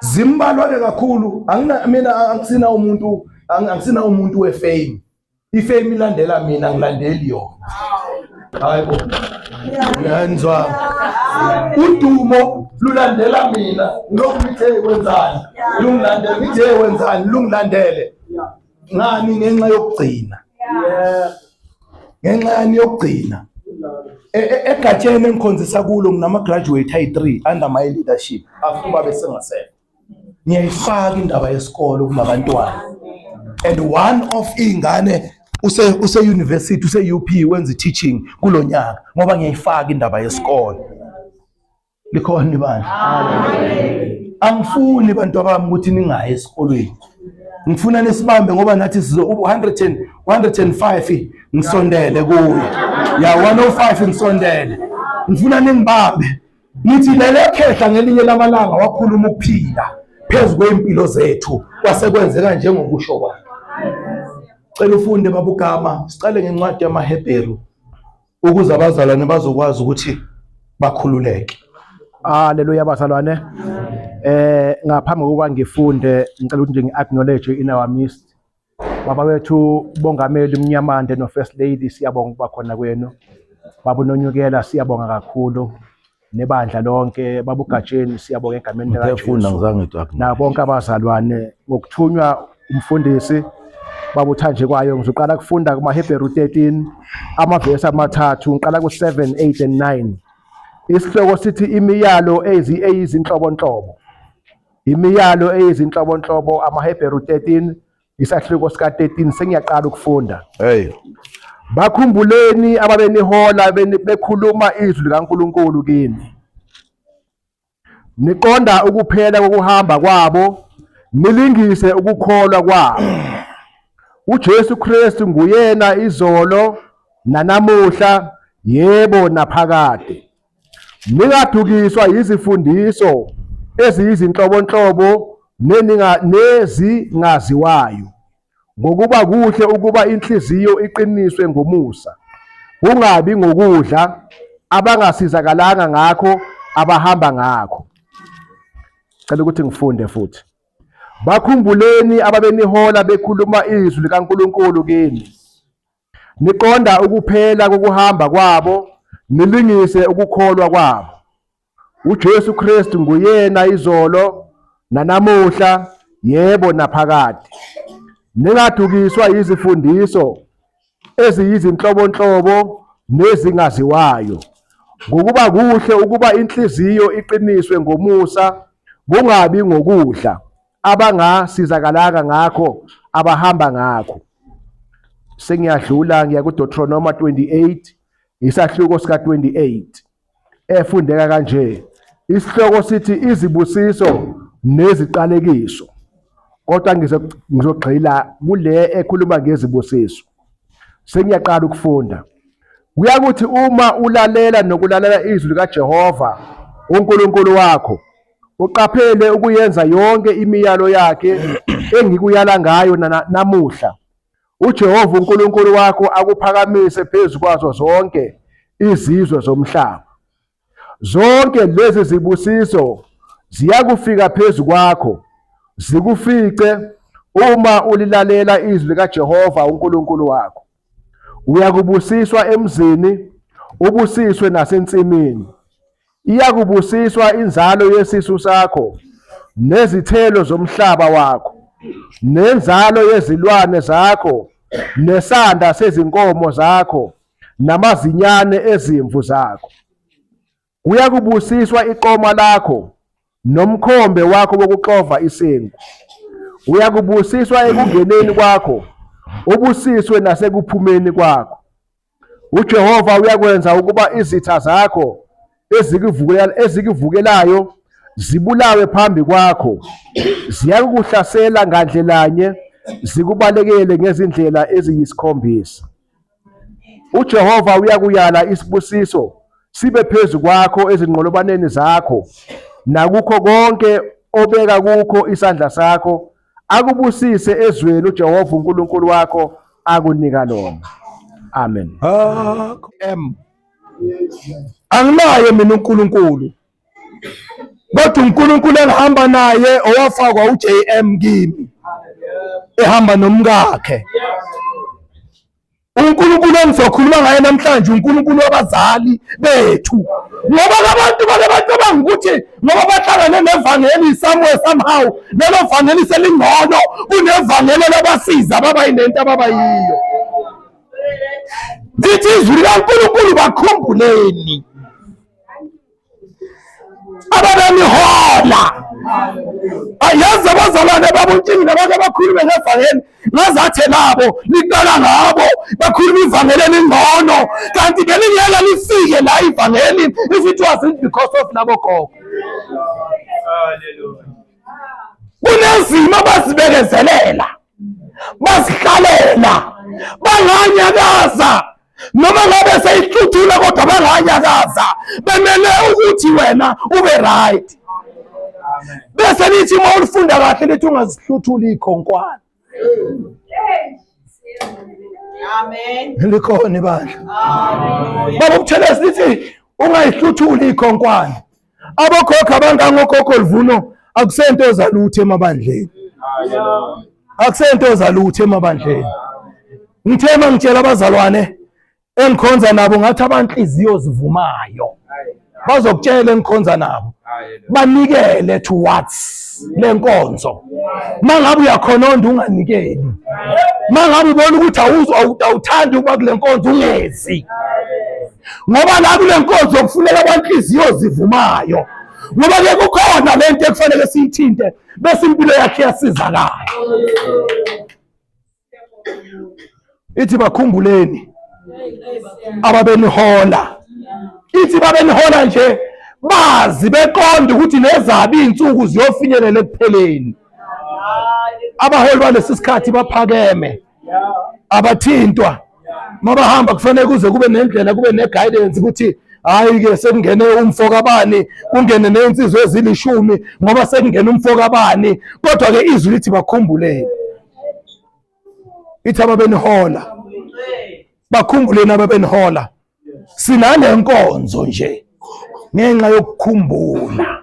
Zimbalwa ke kakhulu, angina mina angisina umuntu, angisina umuntu wefame. Ifame ilandela mina, ngilandeli yona. Hayibo. Ngenzwa. Udumo lulandela mina, ngilokhu ngithe kwenzani? Lungilandele, ngithe wenzani? Lungilandele. Ngani? Ngenxa yokugcina. Ngenxa yani yokugcina. Egatsheni engikhonzisa kulo nginama graduate ayi3 under my leadership after uba besengasekho. Ngiyayifaka indaba yesikolo kulabantwana. And one of ingane use university, use UP, wenza teaching kulonyaka ngoba ngiyayifaka indaba yesikolo. Likhona ibandla. Angifuni bantu bami ukuthi ningayi esikolweni. Ngifuna nisibambe ngoba nathi sizo 105 ngisondele kuye. Ya 105 ngisondele. Ngifuna ningibambe. Ngithi lele khehla ngelinye lamalanga wakhuluma ukuphila phezu kwempilo zethu kwasekwenzeka njengokusho kwakhe. Cela ufunde babugama, sicale ngencwadi yamaHebheru ukuze abazalwane bazokwazi ukuthi bakhululeke. Haleluya bazalwane. Ngaphambi kokuba ngifunde ngicela ukuthi nje ngi-acknowledge in our midst baba wethu Bongameli Mnyamande no First Lady, siyabonga ukuba khona kwenu. Baba Nonyukela, siyabonga kakhulu, nebandla lonke, baba uGatsheni, siyabonga egameni Ngiyafunda likaJesu. ngizange ngithi Na bonke abazalwane ngokuthunywa umfundisi baba uThanjekwayo. Ngizoqala kufunda kumaHebheru 13 amavesi amathathu, ngiqala ku-7, 8 and 9. Isihloko sithi imiyalo eyizinhlobonhlobo. Imiyalo eyizinhlobonhlobo, amaHebheru 13 isahluko sika 13, sengiyaqala ukufunda. Hey. Bakhumbuleni ababenihola bekhuluma izwi likaNkulunkulu kini. Niqonda ukuphela kokuhamba kwabo, nilingise ukukholwa kwabo. uJesu Kristu nguyena izolo nanamuhla, yebo naphakade. Ningadukiswa yizifundiso eziyizinhlobonhlobo nezingaziwayo, ngokuba kuhle ukuba inhliziyo iqiniswe ngomusa, kungabi ngokudla abangasizakalanga ngakho abahamba ngakho. Cela ukuthi ngifunde futhi. Bakhumbuleni ababenihola bekhuluma izwi likaNkulunkulu kini. Niqonda ukuphela kokuhamba kwabo, nilingise ukukholwa kwabo. uJesu Kristu nguyena izolo nanamuhla, yebo naphakade. Ningadukiswa yizifundiso eziyizinhlobonhlobo nezingaziwayo, ngokuba kuhle ukuba inhliziyo iqiniswe ngomusa, kungabi ngokudla abangasizakalanga ngakho abahamba ngakho. Sengiyadlula ngiya kuDeuteronomy 28 isahluko sika 28 efundeka kanje. Isihloko sithi izibusiso neziqalekiso, kodwa ngizogxila kule ekhuluma ngezibusiso. Sengiyaqala ukufunda. Kuyakuthi uma ulalela nokulalela izwi likaJehova uNkulunkulu wakho, uqaphele ukuyenza yonke imiyalo yakhe engikuyala ngayo namuhla, uJehova uNkulunkulu wakho akuphakamise phezu kwazo zonke izizwe zomhlaba. Zonke lezi zibusiso ziyakufika phezu kwakho, zikufice uma ulilalela izwi likaJehova uNkulunkulu wakho. Uyakubusiswa emzini, ubusiswe nasensimini. Iyakubusiswa inzalo yesisu sakho, nezithelo zomhlaba wakho, nenzalo yezilwane zakho, nesanda sezinkomo zakho, namazinyane ezimvu zakho. Kuyakubusiswa iqoma lakho nomkhombe wakho wokuxova isinkwa. Uyakubusiswa ekungeneni kwakho, ubusiswe nasekuphumeni kwakho. uJehova uyakwenza ukuba izitha zakho ezikuvukelayo zibulawe phambi kwakho. Ziyakukuhlasela ngandlelanye, zikubalekele ngezindlela eziyisikhombisa. uJehova uyakuyala isibusiso sibe phezu kwakho ezinqolobaneni zakho, nakukho konke obeka kukho isandla sakho, akubusise ezweni uJehova uNkulunkulu wakho akunika lona. Amen. M. Anginaye mina uNkulunkulu. Kodwa uNkulunkulu engihamba naye owafakwa uJM kimi. Ehamba nomkakhe. uNkulunkulu engizokhuluma ngaye namhlanje uNkulunkulu wabazali bethu. Ngoba abantu bake bacabanga ukuthi ngoba bahlangane nevangeli somewhere somehow lelo vangeli selingcono kunevangeli labasiza baba yinento ababa yiyo. Lithi izwi likaNkulunkulu bakhumbuleni ababenihola. Yazi abazalwane babuntshingi nabake bakhulume ngevangeli ngazathe labo liqala ngabo bakhuluma ivangeli elingcono kanti belingeke lifike la ivangeli if it wasn't because of labo gogo. Kunezimo abazibekezelela bazihlalela banganyakaza noma ngabe seyihluthula kodwa banganyakaza bemele ukuthi wena ube right. Bese lithi uma ulifunda kahle lithi ungazihluthuli ikhonkwane. Amen. Likhona ibandla. Baba uButhelezi lithi ungayihluthuli ikhonkwane. Abokhokho abangangokhokho Luvuno akusento zalutho emabandleni. Akusento zalutho emabandleni. Ngithe mangitshela abazalwane engikhonza nabo ngathi abanhliziyo zivumayo bazokutshela engikhonza nabo banikele towards lenkonzo. Mangabe uyakhononda unganikeli, mangabe ubona ukuthi awuthandi ukuba kule nkonzo ungezi, ngoba la kule nkonzo kufuneka abanhliziyo zivumayo, ngoba ke kukhona lento ekufanele siyithinte bese impilo yakhe yasizakala. Ithi bakhumbuleni ababenihola. Ithi babenihola nje bazi beqonda ukuthi nezabi insuku ziyofinyelela ekupheleni. Abaholi balesi sikhathi baphakeme, abathintwa. Mabahamba kufanele kuze kube nendlela, kube ne-guidance ukuthi hayi ke sekungene umfo kabani, kungene nezinsizwa ezilishumi ngoba sekungene umfo kabani. Kodwa ke izwi lithi bakhumbuleni. Ithi ababenihola bakhumbuleni ababenihola. Sinanenkonzo nje ngenxa yokukhumbula.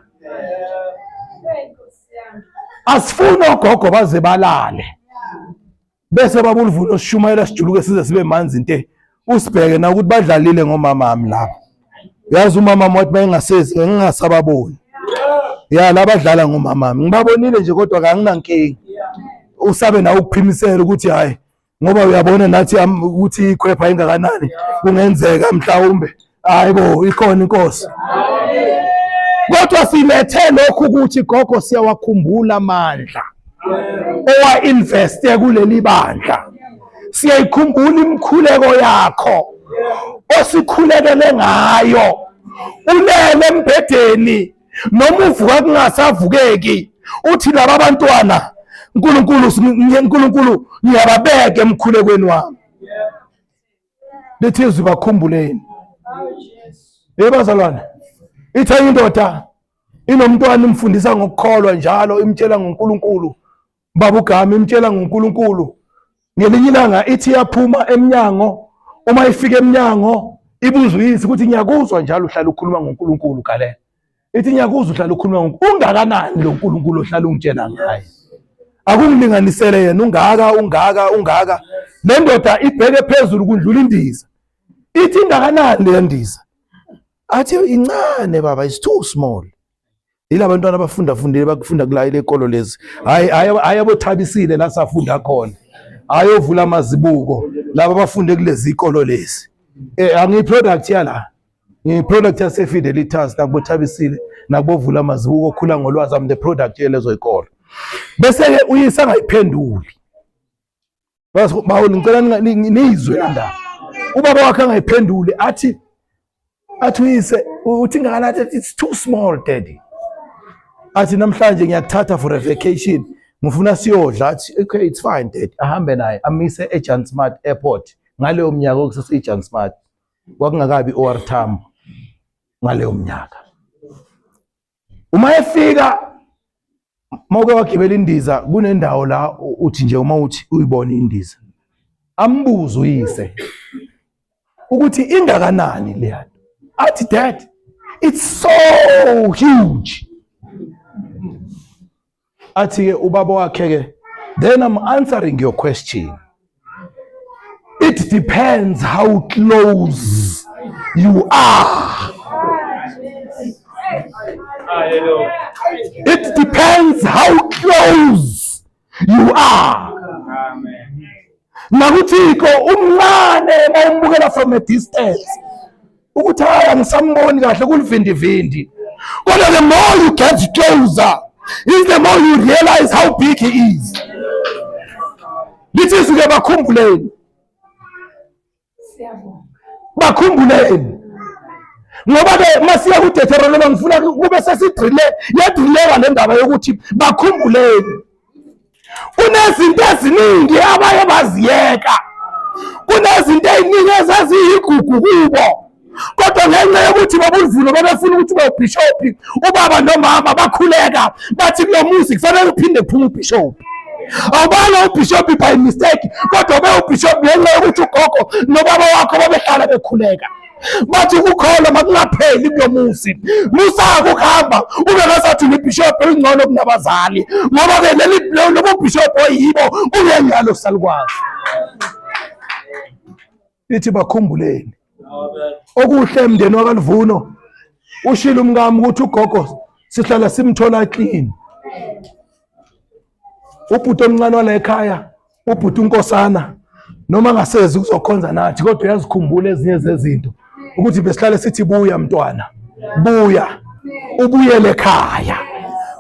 Asifuni ogogo baze balale bese babuluvuno sishumayela sijuluke size sibe manzi nte. Usibheke na ukuthi badlalile ngomama wami lapha. Yazi umama wami wathi bayengasezi ngingasababoni. Ya labadlala ngomama wami ngibabonile nje kodwa kanginankinga. Usabe nawe ukuphimisela ukuthi hayi ngoba uyabona nathi ukuthi ikhwepha ingakanani kungenzeka mhlawumbe hayibo ikhona inkosi. Kodwa silethe lokhu ukuthi gogo siyawakhumbula amandla owa investe kuleli bandla. Siyayikhumbula imikhuleko yakho osikhulekele ngayo ulele embhedeni noma uvuka kungasavukeki uthi laba abantwana uNkulunkulu uNkulunkulu ngiyababeka emkhulekweni wami. Lithi izwi bakhumbuleni. Hey bazalwane, ithe indoda inomntwana imfundisa ngokukholwa njalo imtshela ngoNkulunkulu. Baba uGama imtshela ngoNkulunkulu. Ngelinye ilanga ithi yaphuma emnyango, uma ifika emnyango ibuza uyise ukuthi ngiyakuzwa njalo uhlala ukhuluma ngoNkulunkulu galela. Ithi ngiyakuzwa uhlala ukhuluma ngoNkulunkulu, ungakanani lo nkulunkulu ohlala ungitshela ngaye? Akungilinganisele yena, ungaka ungaka ungaka. Le ndoda ibheke phezulu kundlula indiza. Ithi ingakanani le ndiza? Athi incane baba, it's too small. Yila bantwana abafunda fundile bakufunda kula ile kolo lezi. Hayi hayi hayi abothabisile la safunda khona. Hayi ovula amazibuko laba abafunde kulezi ikolo lezi. Angiyi product yala. Ngiyi product yase Fidelitas nakubothabisile nakubovula amazibuko okhula ngolwazi. I'm the product yelezo ikolo. Bese ke uyise angayiphenduli. Bawuli ngicela niyizwe le ndaba. Ubaba wakhe angayiphenduli athi uyise uthi ngakanani, athi it's too small daddy. Athi namhlanje ngiyakuthatha for a vacation, ngifuna siyodla. Athi okay it's fine daddy. Ahambe naye amise eJan Smart Airport. Ngaleyo minyaka okusese iJan Smart kwakungakabi OR Tambo ngaleyo minyaka. Uma efika mawuke wagibela indiza kunendawo la uthi nje uma uthi uyibona indiza. Ambuze uyise ukuthi ingakanani leya nto. Athi, "Dad, it's so huge." Athi ke ubaba wakhe ke, "Then I'm answering your question. It depends how close you are. It depends how close you are." Nakuthiko umncane mawumbukela from a distance, ukuthi hayi, angisamboni kahle, kulivindivindi, kodwa the more you get closer is the more you realize how big he is. Lithi izwi ke, bakhumbuleni, bakhumbuleni, ngoba ke masiya kuDeuteronomy ngifuna kube sesidrile yadrileka le ndaba yokuthi bakhumbuleni. Kunezinto eziningi abaye baziyeka, kunezinto ey'ningi ezaziyigugu kubo, kodwa ngenxa yokuthi babulivulo babefuna ukuthi ube ubhishophi, ubaba nomama bakhuleka bathi kulo muzi kufanele uphinde kuphume ubhishophi. Awubanga ubhishophi by mistake, kodwa ube ubhishophi ngenxa yokuthi ugogo nobaba wakho babehlala bekhuleka bathi ukukholwa makungapheli kulo muzi. Musake ukuhamba ube ngasathi ngibhishophi elingcono kunabazali, ngoba-ke leli lobo bhishophi oyibo kungenjalo salukwazi. Ithi bakhumbuleni okuhle emndeni wakaLuvuno. Ushilo umkami ukuthi ugogo sihlala simthola clean. Ubhuti omncane wala ekhaya, ubhuti uNkosana, noma ngasezi kuzokhonza nathi, kodwa uyazikhumbula ezinye zezinto ukuthi besihlale sithi, "Buya mntwana, buya, ubuyele ekhaya,"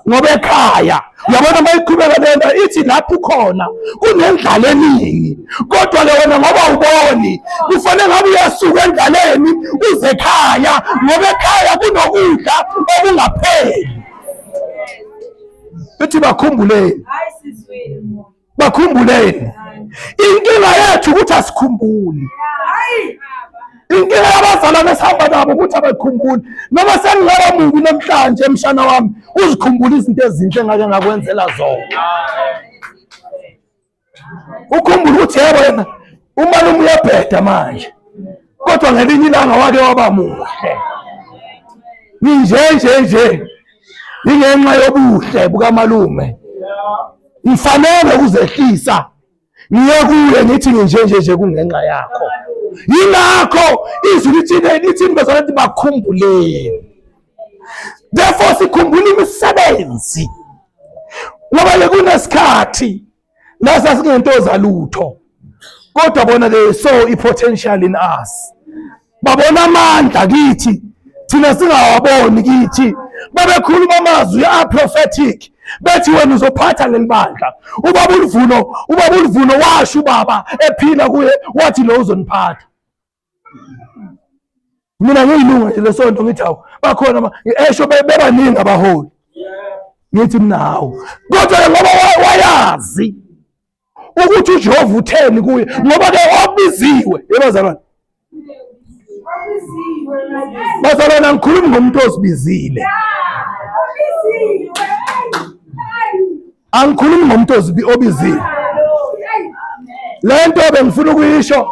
ngoba ekhaya uyabona mayiqhubeka lento ithi lapho ukhona kunendlala eningi, kodwa ke wena ngoba uboni kufanele ngabe uyasuka endlaleni uze ekhaya, ngoba ekhaya kunokudla okungapheli. Ithi bakhumbuleni, bakhumbuleni. Inkinga yethu ukuthi asikhumbuli. Inkinga yabazalwane esihamba nabo ukuthi abakhumbuli. Noma sengingaba mubi namhlanje, mshana wami, uzikhumbula izinto ezinhle engake ngakwenzela zona, ukhumbule ukuthi yebo, yena umalume uyabheda manje, kodwa ngelinye ilanga wake waba muhle. Nginje nje nje ingenxa yobuhle bukamalume. Ngifanele ukuzehlisa ngiye kuye ngithi nginje nje nje kungenxa yakho. Yingakho izwi lithini? Lithini, bazalwane? Bakhumbuleni. Therefore sikhumbula imisebenzi, ngoba ke kunesikhathi la sasingento zalutho, kodwa bona they saw i-potential in us, babona amandla kithi thina singawaboni kithi. Babekhuluma amazwi a-prophetic bethi wena uzophatha leli bandla. Ubaba uLuvuno, ubaba uLuvuno washo, ubaba ephila kuye wathi lo uzoniphatha. Mina ngiyilunga nje lesonto, ngithi hawu, bakhona esho bebaningi abaholi, ngithi mina hawu, kodwa ngoba wayazi ukuthi uJehova utheni kuye, ngoba ke wabiziwe. Yebazalwane, bazalwane, angikhulumi ngomuntu ozibizile, angikhulumi ngomuntu obizile. Lento bengifuna ukuyisho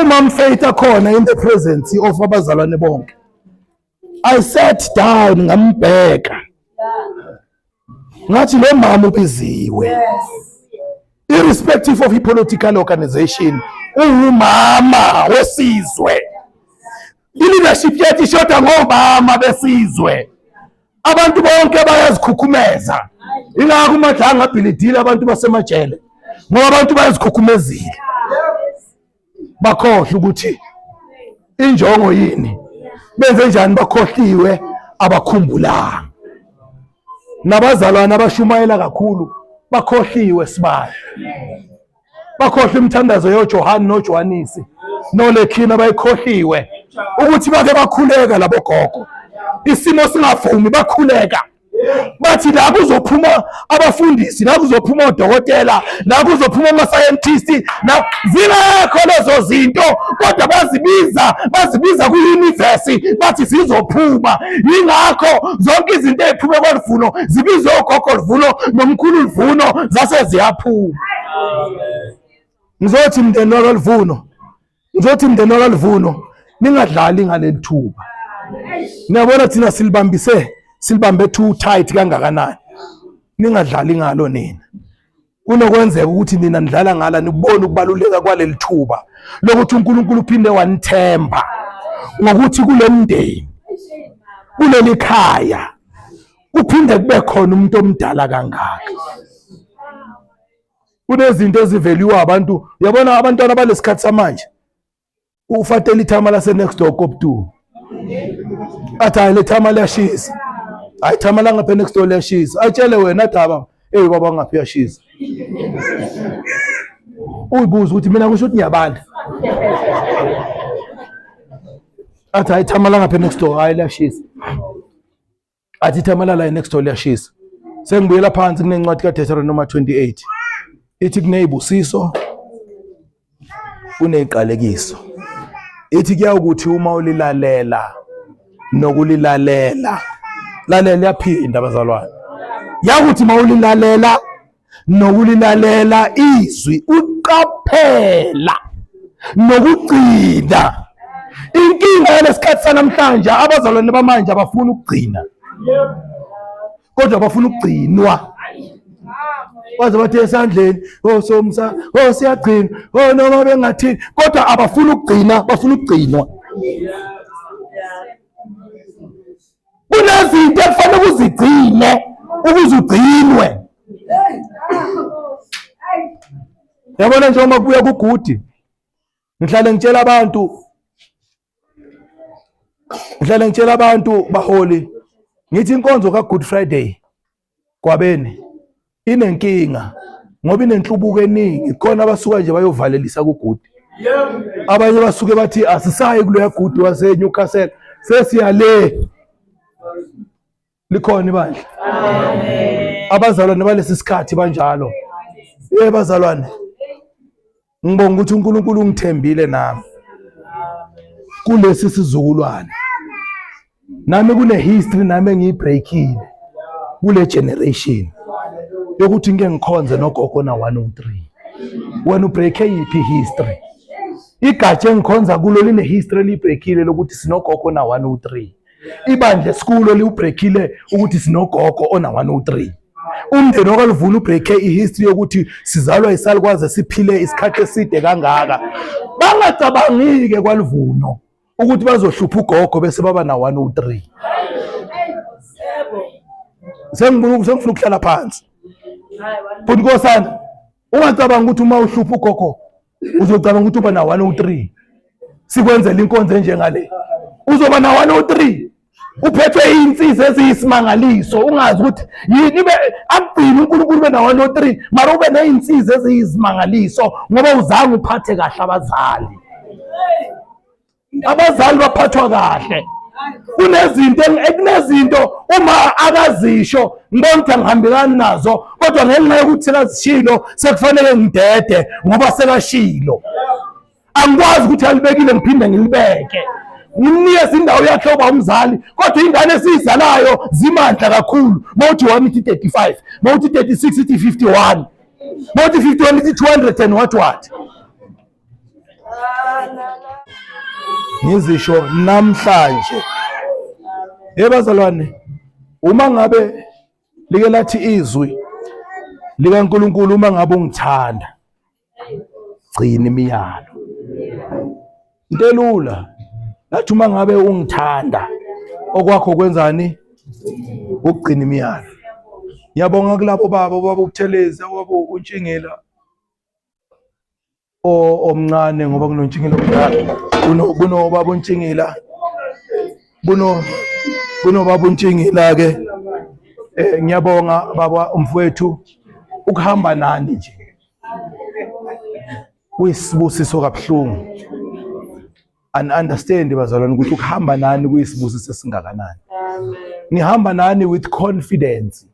uma Mfaith akhona in the presence of abazalwane bonke. I sat down, ngambheka, ngathi lo mama ubiziwe irrespective of i-political organization, uwumama wesizwe. I-leadership yethu ishoda ngomama besizwe. Abantu bonke bayazikhukhumeza, ingakho uMadlanga abhilidile abantu basemajele, ngoba abantu bayazikhukhumezile, bakhohlwa ukuthi injongo yini, benze njani, bakhohliwe, abakhumbulanga. Nabazalwane abashumayela kakhulu bakhohliwe sibaya, bakhohlwa imithandazo yoJohane noJohanisi noLekhina, bayikhohliwe ukuthi bake bakhuleka labo gogo isimo singavumi, bakhuleka bathi la kuzophuma abafundisi, la kuzophuma odokotela, la kuzophuma ama-scientist, la zingekho lezo zinto, kodwa bazibiza, bazibiza kwi-universe, bathi zizophuma. Yingakho zonke izinto ey'phume kwaLuvuno zibizwe ogogo Luvuno nomkhulu Luvuno, zase ziyaphuma. Ngizothi mndeni wakwaLuvuno, ngizothi mndeni wakwaLuvuno, ningadlali ngaleli thuba. Niyabona thina silibambise, silibambe too tight kangakanani. Ningadlali ngalo nina. Kunokwenzeka ukuthi nina nidlala ngala, nikubone ukubaluleka kwaleli thuba lokuthi uNkulunkulu uphinde wanithemba ngokuthi kule mndeni, kuleli khaya kuphinde kube khona umuntu omdala kangaka. Kunezinto eziveliwa abantu, uyabona abantwana balesikhathi samanje, ufatela ithama lase next door koptu, athi hayi le thama liyashisa, hayi ithama langapha next door liyashisa, atshele wena athi baba, hey baba ngaphi uyashisa. Uyibuza ukuthi mina kusho ukuthi ngiyabanda, athi hayi ithama langapha next door hayi liyashisa, athi ithama la next door liyashisa. Sengibuyela phansi kunencwadi kaDeuteronomy 28 ithi kunezibusiso kuneziqalekiso, ithi kuyawukuthi uma ulilalela nokulilalela, lalela yaphinda bazalwane, yakuthi uma ulilalela nokulilalela izwi uqaphela nokugcina. Inkinga yalesikhathi sanamhlanje, abazalwane bamanje abafuni ukugcina, kodwa bafuna ukugcinwa. Baze bathi esandleni, oh somsa, oh siyagcina, oh noma bengathini, kodwa abafuni ukugcina, bafuna ukugcinwa. Kunezinto ekufanele uzigcine ukuze ugcinwe. Yabona njengoba kubuya kugudi, ngihlale ngitshela abantu, ngihlale ngitshela abantu baholi, ngithi inkonzo ka Good Friday kwabeni inenkinga ngoba inenhlubuko eningi. Khona abasuka nje bayovalelisa kuGudi, abanye basuke bathi asisayi kuloya Gudi wase Newcastle, sesiya le. Likhona ibandla. Abazalwane balesi sikhathi banjalo. Yebo bazalwane, ngibonga ukuthi uNkulunkulu ungithembile nami kulesi sizukulwane. Nami kune history nami engiyibreakile kule generation yokuthi ngike ngikhonze nogogo na 103. Wena ubreake yiphi history? Igatsha engikhonza kulo line history elibreakile lokuthi sinogogo na 103. Ibandla esikulo liwubreakile ukuthi sinogogo ona 103. Umndeni wakwaLuvuno ubreake ihistory yokuthi sizalwa isalukwazi siphile isikhathi eside kangaka. Bangacabangi-ke kwaLuvuno ukuthi bazohlupha ugogo bese baba na 103. Sengifuna ukuhlala phansi. Futhi nkosana, ungacabanga ukuthi uma uhlupha ugogo uzocabanga ukuthi uba na 103. Sikwenzela inkonzo enjengale, uzoba na 103 uphethwe insizi eziyisimangaliso, ungazi ukuthi yini be akugcina uNkulunkulu ube na 103, mara ube nezinsizi eziyisimangaliso ngoba uzange uphathe kahle abazali. Abazali baphathwa kahle. Kunezinto ekunezinto uma akazisho ngibona ukuthi angihambelani nazo, kodwa ngenxa yokuthi sekazishilo sekufanele ngidede ngoba sekashilo. Angikwazi ukuthi alibekile ngiphinde ngilibeke. Ngimnikeze indawo yakhe oba umzali, kodwa ingane esiyizalayo zimandla kakhulu. Mawuthi 1 ithi 35, mawuthi 36 ithi 51, mawuthi 51 ithi 200 and what what. Ngizisho namhlanje ebazalwane, uma ngabe like lathi izwi likaNkulunkulu, uma ngabe ungithanda gcina imiyalo. Into elula lathi uma ngabe ungithanda okwakho kwenzani? Ukugcina imiyalo. Ngiyabonga kulabo baba, ubaba uButhelezi, ubaba uNtshingila omncane, ngoba kunoNtshingila omdala, kunobaba uNtshingila, kunobaba uNtshingila ke. Ngiyabonga baba umfowethu ukuhamba nani nje kuyisibusiso kabuhlungu. And understand bazalwane ukuthi ukuhamba nani kuyisibusiso esingakanani. Ngihamba nani with confidence.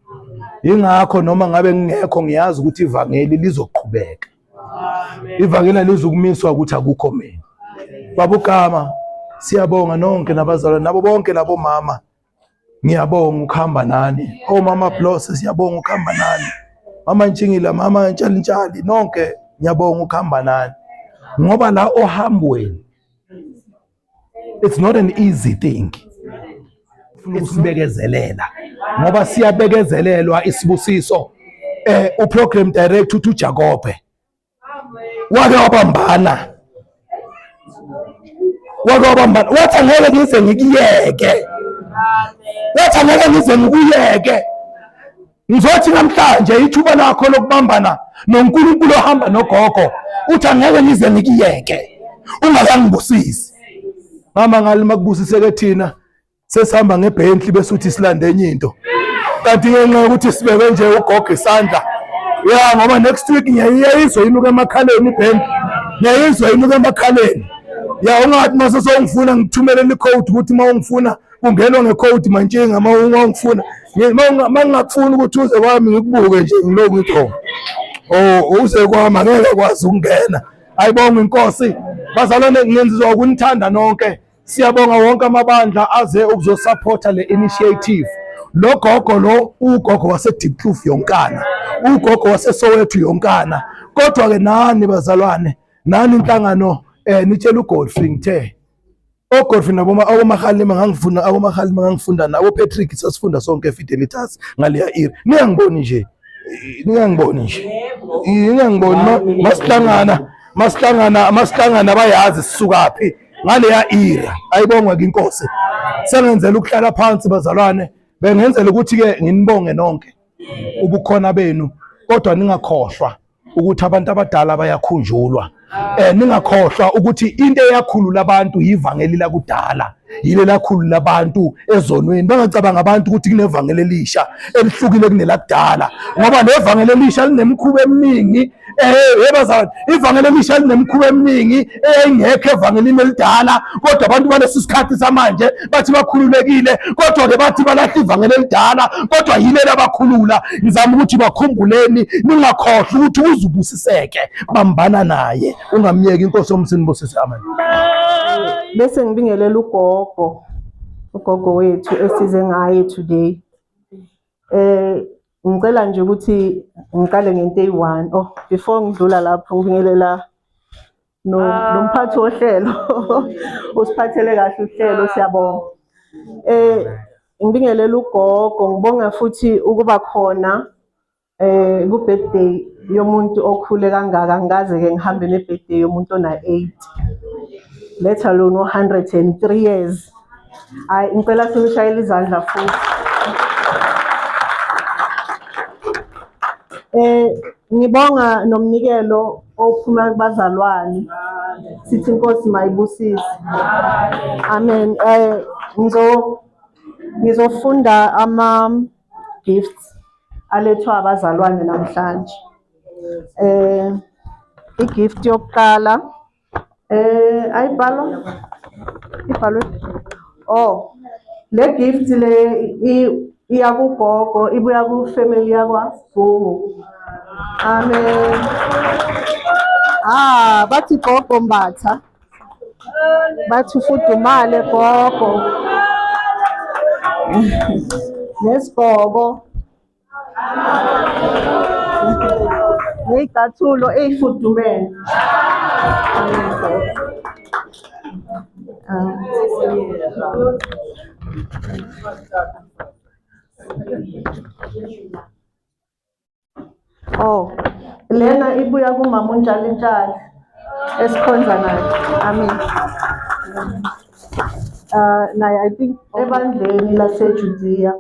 Ingakho noma ngabe ngingekho ngiyazi ukuthi ivangeli lizoqhubeka. Ivangeli alizukumiswa ukuthi akukho mina. Baba uGama, siyabonga nonke nabazalwane nabo bonke labo mama. Ngiyabonga ukuhamba nani. Omama Blose, siyabonga ukuhamba nani. Mama Ntshingila, mama Ntshali Ntshali, nonke. Ngiyabonga ukuhamba nani. Ngoba la ohambweni it's not an easy thing. Ukusibekezelela. Ngoba siyabekezelelwa isibusiso. Uprogram director uthi uJakobe wake wabambana. Wake wabambana. Wathi angeke ngize ngikuyeke. Wathi angeke ngize ngikuyeke. Ngizothi namhlanje ithuba lakho lokubambana noNkulunkulu ohamba nogogo uthi angeke ngize ngikuyeke ungakangibusisi. Mama ngalima kubusiseke thina sesihamba ngeBentley bese uthi silande enye into. Kanti ngenxa yokuthi sibeke nje ugogo isandla. Yeah, ngoba next week ngiyayizwa inuka emakhaleni iBentley. Ngiyayizwa inuka emakhaleni. Ya ungathi mase songifuna ngithumelele icode ukuthi mawungifuna kungenwa ngecode mantshinga mawungifuna. Mangingakufuni ukuthi uze kwami ngikubuke nje ngilokhu ngithi oh uze kwami angeke kwazi ukungena. Ayibonga inkosi. Bazalwane ngenzizwa ukunithanda nonke. Siyabonga wonke amabandla aze ukuzosupporta le initiative. Lo gogo lo ugogo wase Diepkloof yonkana, ugogo wase Soweto yonkana. Kodwa ke nani bazalwane, nani inhlangano nitshela uGodfrey ngithe oGodfrey nabo abomahalima ngangifuna abomahalima ngangifunda nabo Patrick sasifunda sonke eFidelitas ngaleya iri. Niyangiboni nje. Niyangiboni nje. Niyangiboni masihlangana masihlangana masihlangana bayazi sisukaphi ngaleya ira. Ayibongwe ke inkosi. Sengenzela ukuhlala phansi bazalwane, bengenzela ukuthi ke nginibonge nonke ubukhona benu, kodwa ningakhohlwa ukuthi abantu abadala bayakhunjulwa. Ningakhohlwa ukuthi into eyakhulula abantu yivangeli lakudala, yile lakhulula abantu ezonweni. Bangacabanga abantu ukuthi kunevangeli elisha elihlukile kunelakudala, ngoba levangeli elisha linemikhuba eminingi. Bazalwane, ivangeli elisha linemikhuba eminingi eyayingekho evangelini elidala, kodwa abantu balesi sikhathi samanje bathi bakhululekile, kodwa ke bathi balahla ivangeli elidala, kodwa yile labakhulula. Ngizama ukuthi bakhumbuleni, ningakhohlwa ukuthi uzubusiseke, bambana naye, ungamyeki. Inkosi yomsini busise. Amen. Bese ngibingelela ugogo, ugogo wethu esize ngaye today. Ngicela nje ukuthi ngiqale ngento eyi-1. Oh, before ngidlula lapho ngibingelela nomphathi wohlelo. Usiphathele kahle uhlelo, siyabonga. Ngibingelela ugogo, ngibonga futhi ukuba khona ku birthday yomuntu okhule kangaka. Ngikaze ke ngihambe ne birthday yomuntu ona 8, let alone 103 years. Hayi, ngicela simshayele izandla futhi. Ngibonga nomnikelo ophuma kubazalwane. Sithi inkosi mayibusise. Amen. Ngizofunda ama gifts alethwa abazalwane namhlanje. I-gift yokuqala ayibhalwa? Ibhalwe? Oh, le gift le iya kugogo, ibuya ku family yakwaZungu. Amen. Ah, bathi gogo mbatha. Bathi ufudumale gogo. Nesigqoko. Ney'cathulo ey'fudumele. Oh, lena ibuya kumama uNtshalintshali esikhonza naye. Amen. Naye I think ebandleni laseJudea,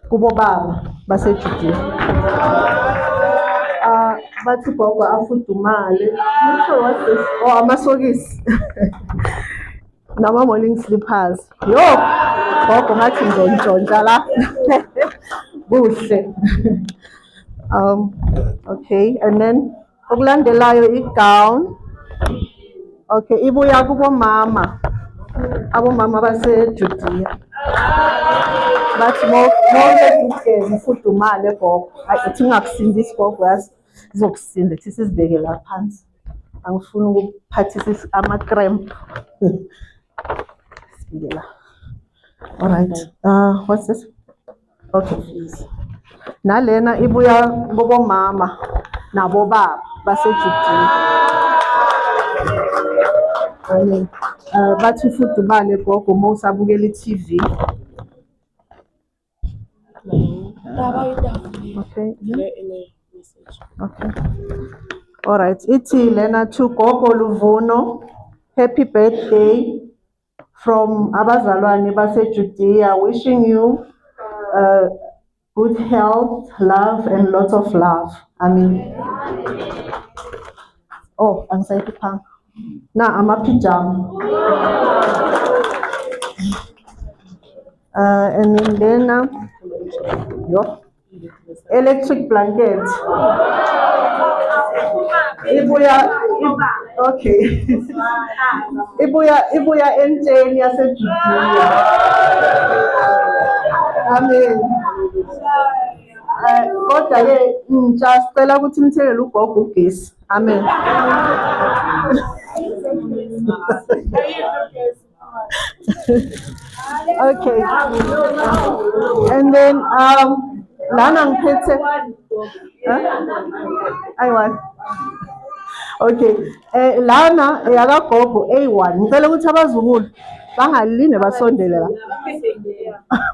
kubo baba baseJudea. Bathi gogo afudumale. Not sure what's this. Oh, amasokisi. Nama morning slippers. Yo, gogo ngathi ngizontshontsha la. Kuhle. Okay, and then okulandelayo i-gown. Okay, ibuya kubomama. Abomama baseJudea. Bathi mo ufudumale gogo. Hayi, uthi ungakusindisi gogo, yazi. Izokusinda, thi sizibeke la phansi. Angifuni ukuphathisa ama-cramp. Sibeke la. All right. What's this? Okay. Nalena ibuya kubomama nabobaba. baseJudiya. Amen. Bathi fudumale gogo uma usabukela i-TV. Okay. Okay. All right. Ithi lena to Gogo Luvuno, happy birthday from abazalwane baseJudea, wishing you good health, love, and lots of love. Amen. Oh, angisayiphi. Na amapijama. And then yo, electric blanket. Ibuya, okay. Ibuya entsheni yaseJudiya. Amen. Kodwa ke ntsha sicela ukuthi nithelele ugogo ugesi. Amen. Okay. And then lana ngiphethe. I want. Okay. Lana yakagogo A1. Ngicela ukuthi abazukulu bangaline basondele la.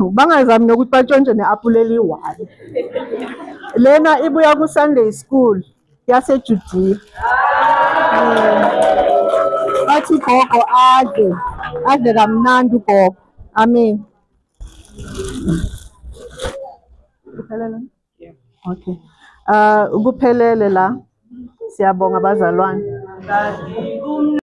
Bangazami nokuthi batshontshe ne-apple eli-1. Lena ibuya ku Sunday school yaseJudiya. Bathi gogo adle kamnandi ugogo. Amen. Kuphelele? Okay. Kuphelele la. Siyabonga bazalwane.